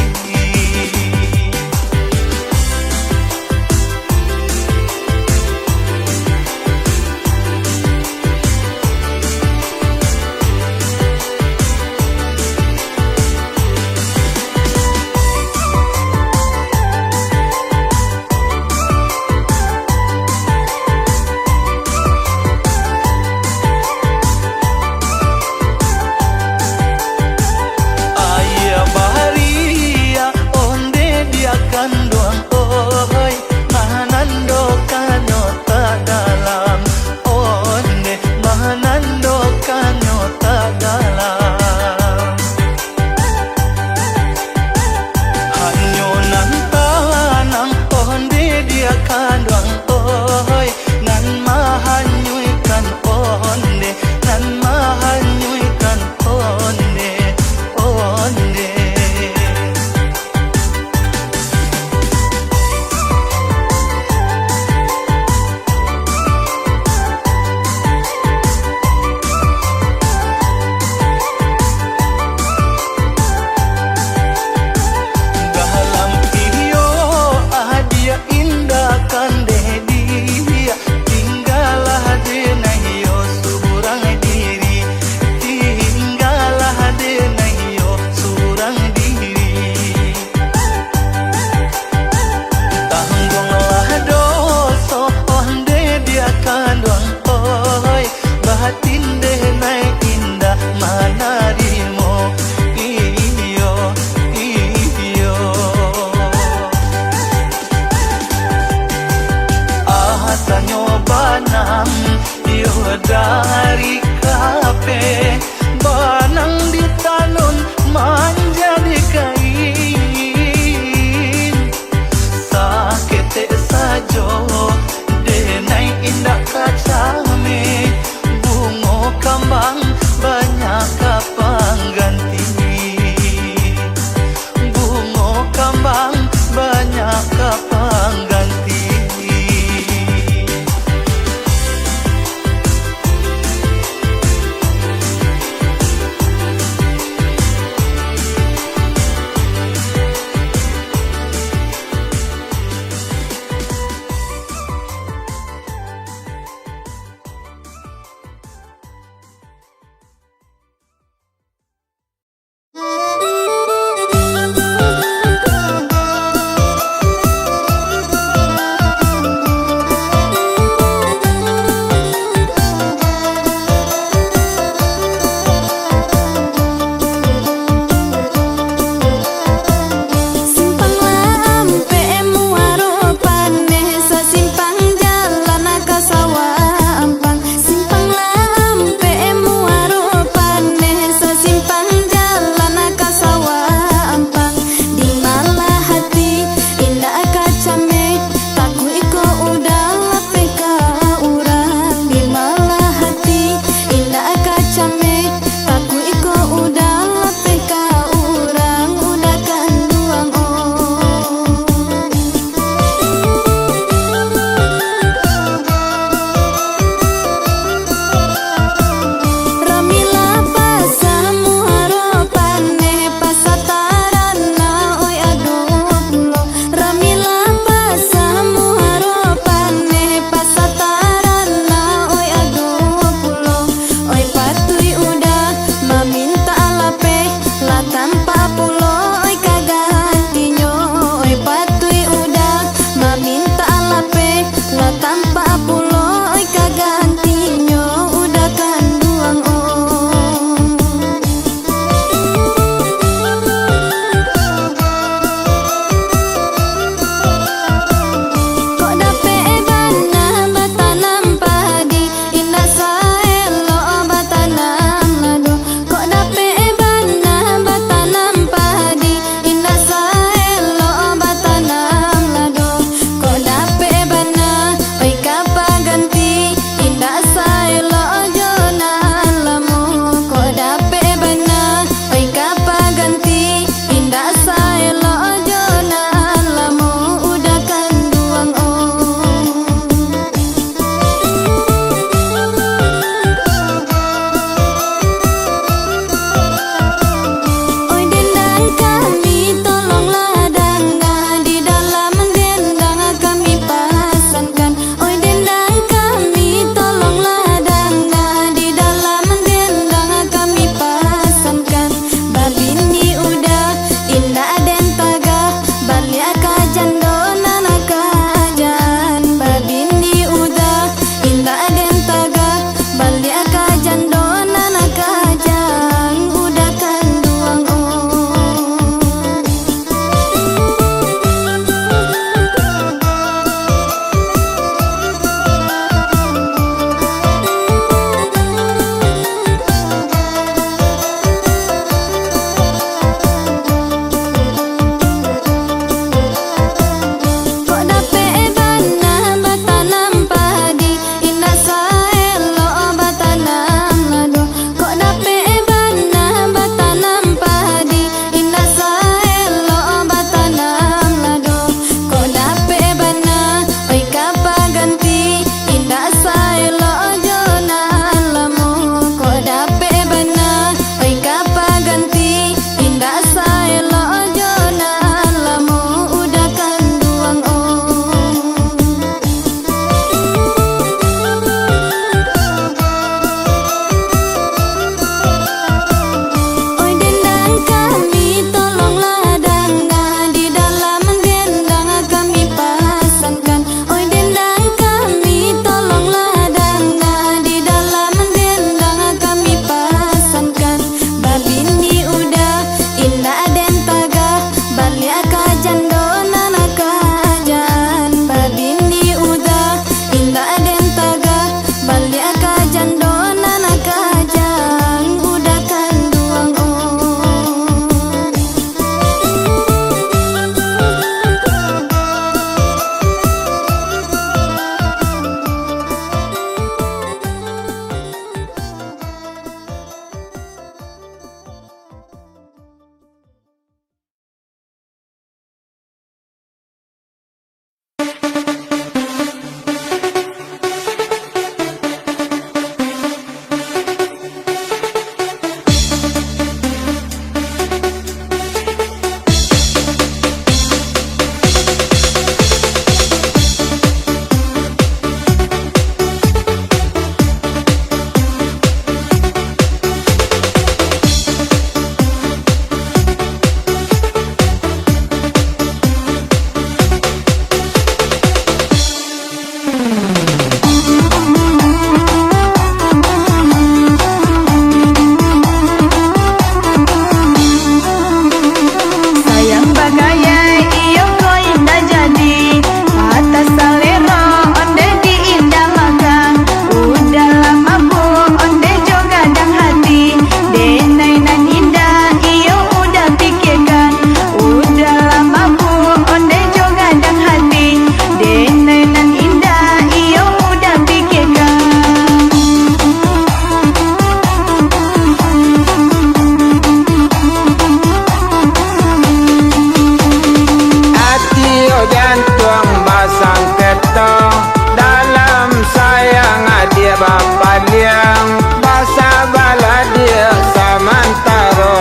Papaliang basabaladia, samantaro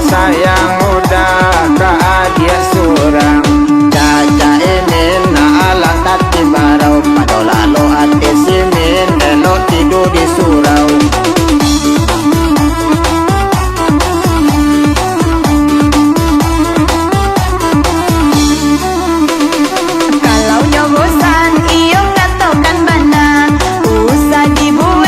sayang udah ka adiak surang. Cacak imin nak alah tati barau, pado lalo ati simin elok tidu di surau. Kalau nyo bosan, iyo katokan bana, usah dibuek.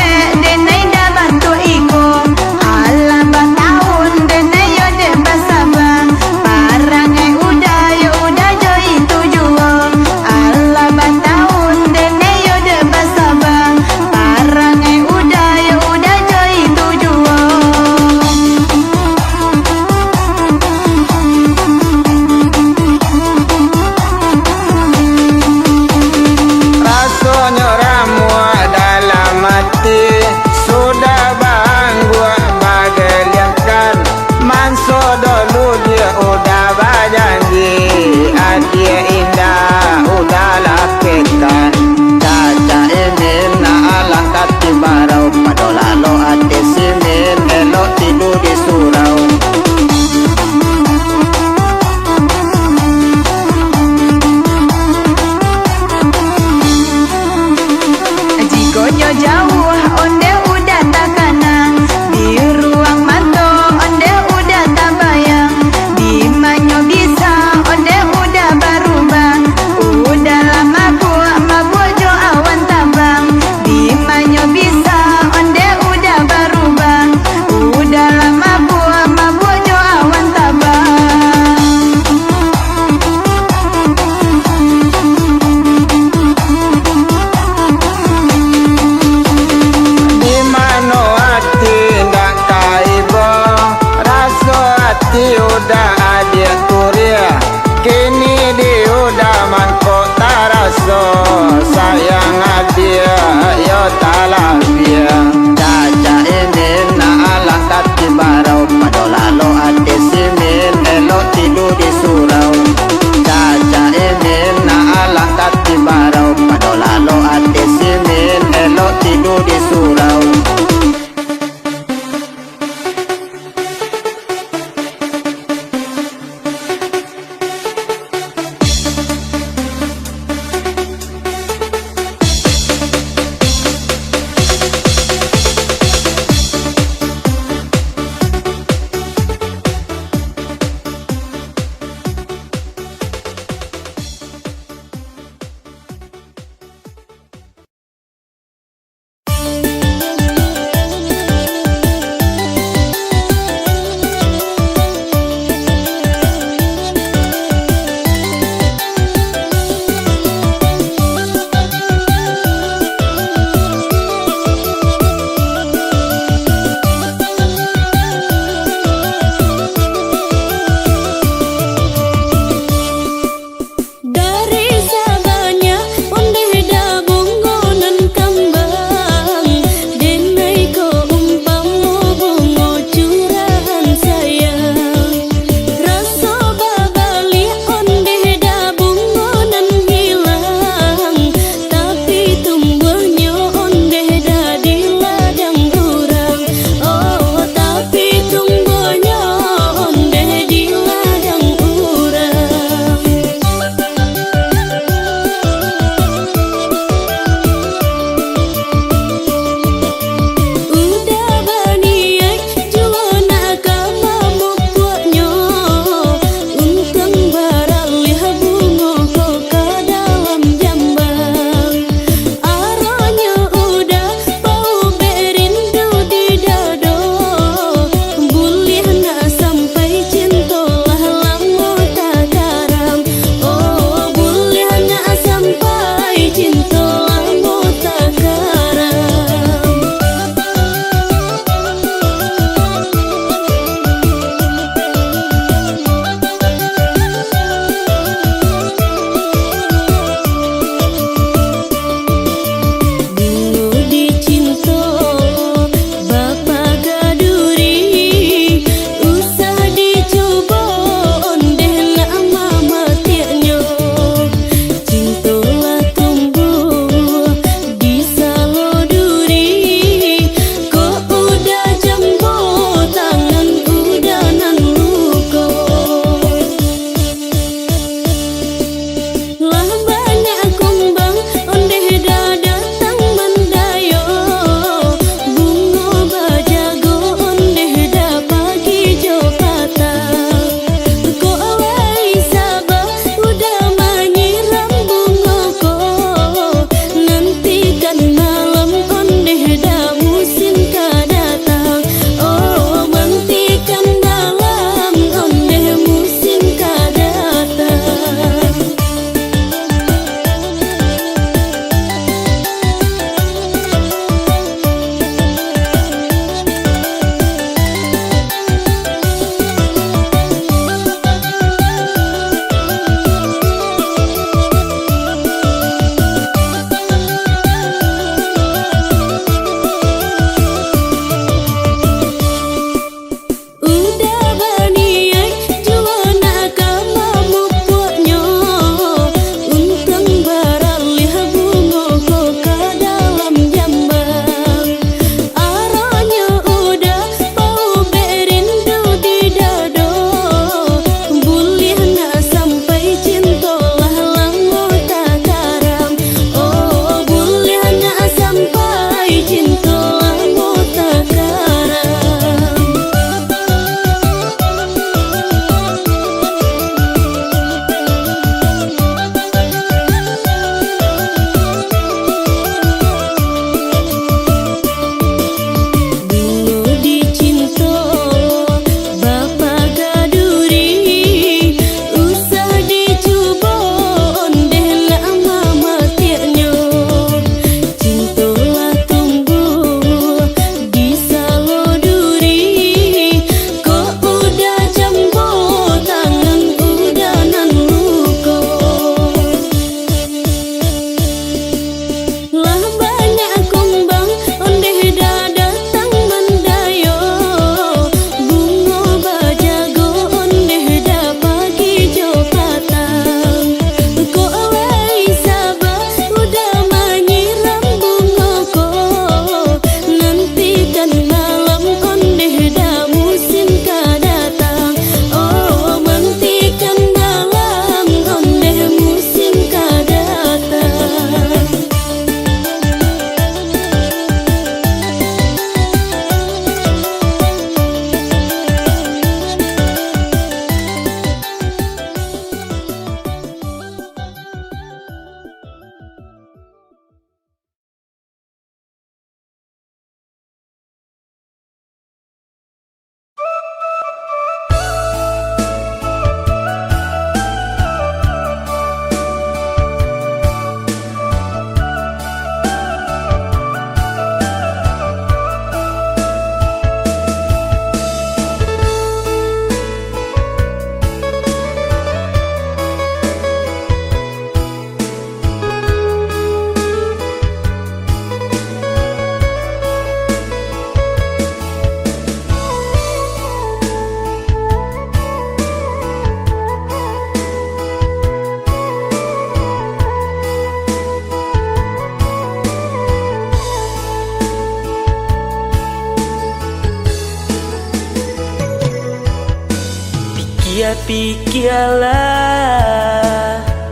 Pikialah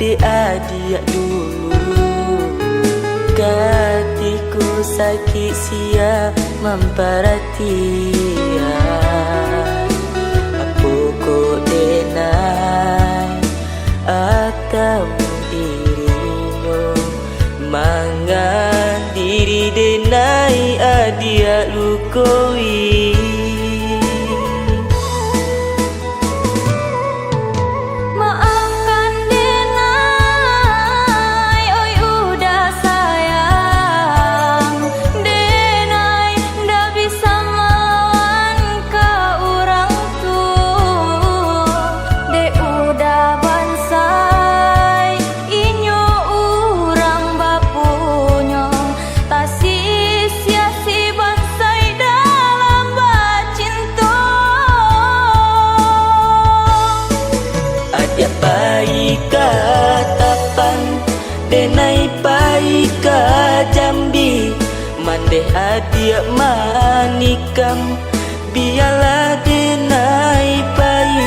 dek adiak dulu, katiko sakik sia mamparatian. Apo kok denai atau dirinyo, manga diri denai adiak lukoi? Maafkan denai, oi uda sayang, denai ndak bisa malawan ka urang tu. Dek uda bansai, inyo urang bapunyo, tasisia si bansai dalam bacinto. Adiak pai ka Tapan, denai pai ka Jambi, mandeh adiak manikam. Bialah denai pai,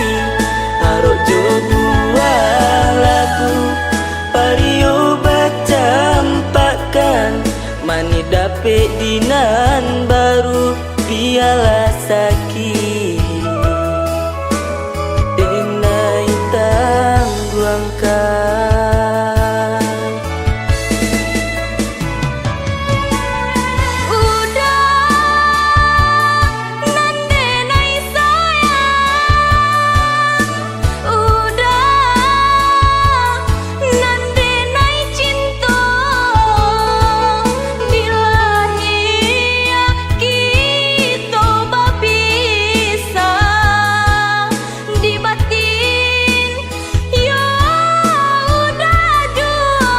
arok jo buah labu, pario bacampakkan, mani dapek di nan baru. Bialah sakik denai tangguangkan. Uda nan denai sayang, uda nan denai cinto, di lahia kito bapisah, di batin yo uda juo.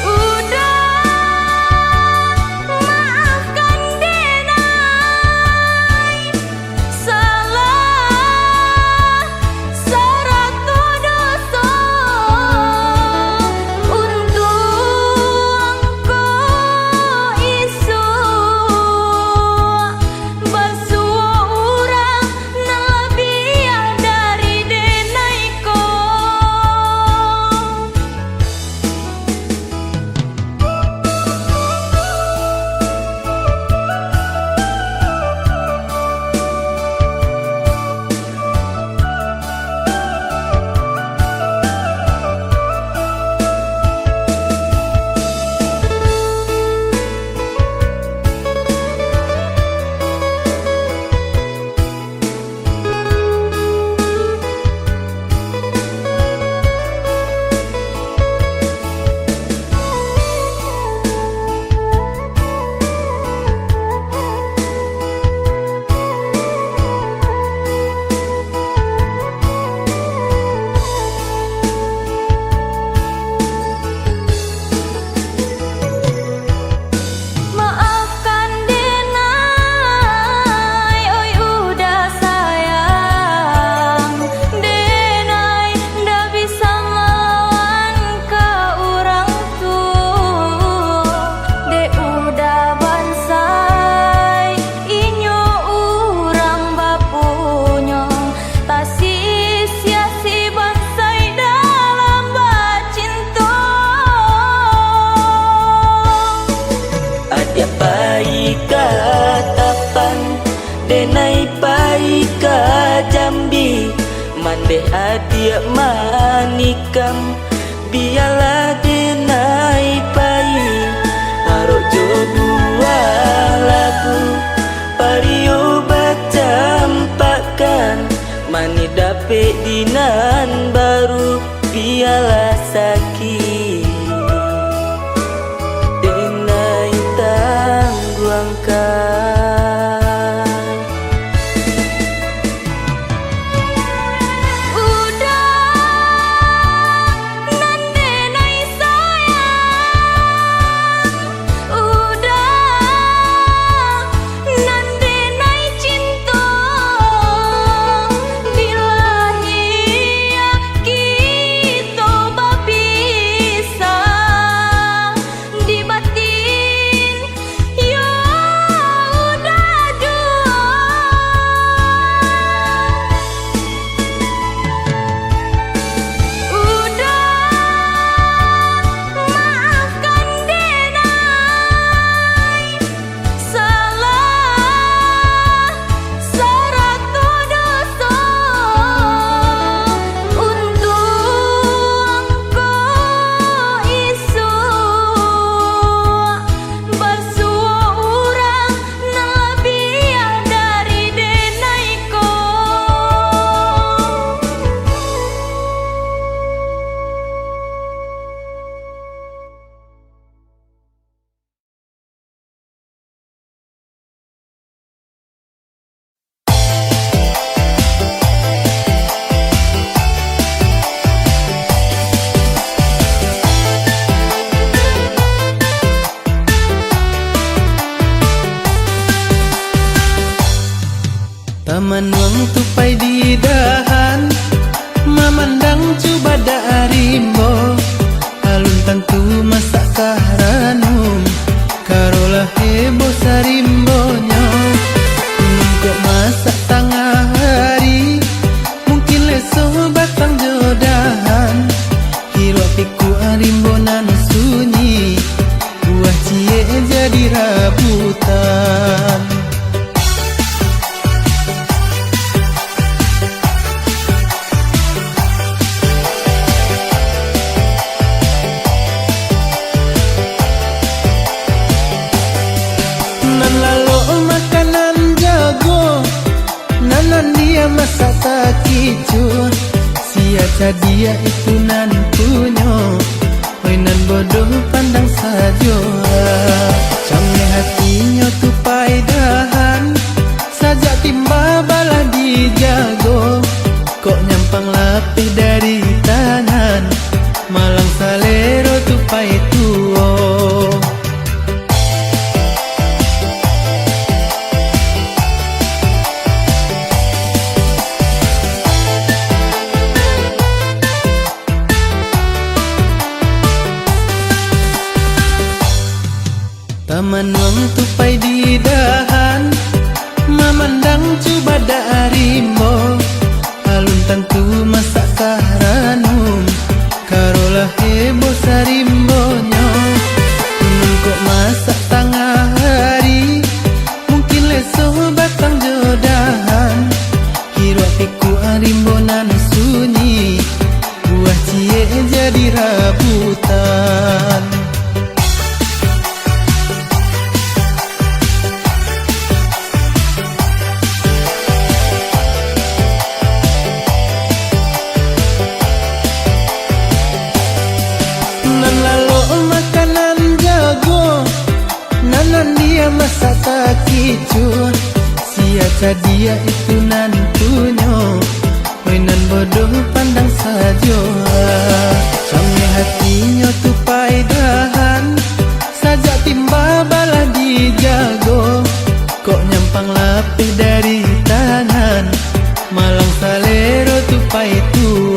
Uda, maafkan denai salah sarato doso. Untuang ko isuak basuo urang nan labiah dari denai ko. Maafkan denai, oi uda sayang, denai ndak bisa malawan ka urang tu. Dek uda bansai, inyo urang bapunyo, tasisia si bansai dalam bacinto. Adiak pai ka Tapan, denai pai ka Jambi, mandeh adiak manikam. Bialah denai pai, arok jo buah labu, pario bacampakkan, mani dapek di nan baru. Bialah sakik denai tangguangkan. Uda nan denai sayang, uda nan denai cinto, di lahia kito bapisah. Pai di dahan, mamandang cubadak rimbo, alun tantu masak ka ranum, karolah heboh sarimbonyo. Mangko masak tangah hari, mungkin leso batang jo dahan, hiruak pikuak rimbo nan sunyi, buah ciek jadi rabutan. Nan lalok makanan jago, nan andia masak takicuah, sia cadiak itu nan punyo. Oi nan bodoh pandang sajo, cameh hatinyo tu pai dahan, sajak timba balah dijago, kok nyampang lapeh dari tangan, malang salero tu pai tuo. Tamanuang tu pai di dahan, mamandang cubadak rimbo, alun tantu masak ka ranum, karolah heboh sarimbonyo. Mangko masak tangah hari, mungkin leso batang jo dahan, hiruak pikuak rimbo nan sunyi, buah ciek jadi rabutan. Nan lalok makanan jago, nan andia masak takicuah, sia cadiak itu nan punyo. Oi nan bodoh pandang sajo, cameh hatinyo tu pai dahan, sajak timba balah dijago, kok nyampang lapeh dari tangan, malang salero tu pai tuo.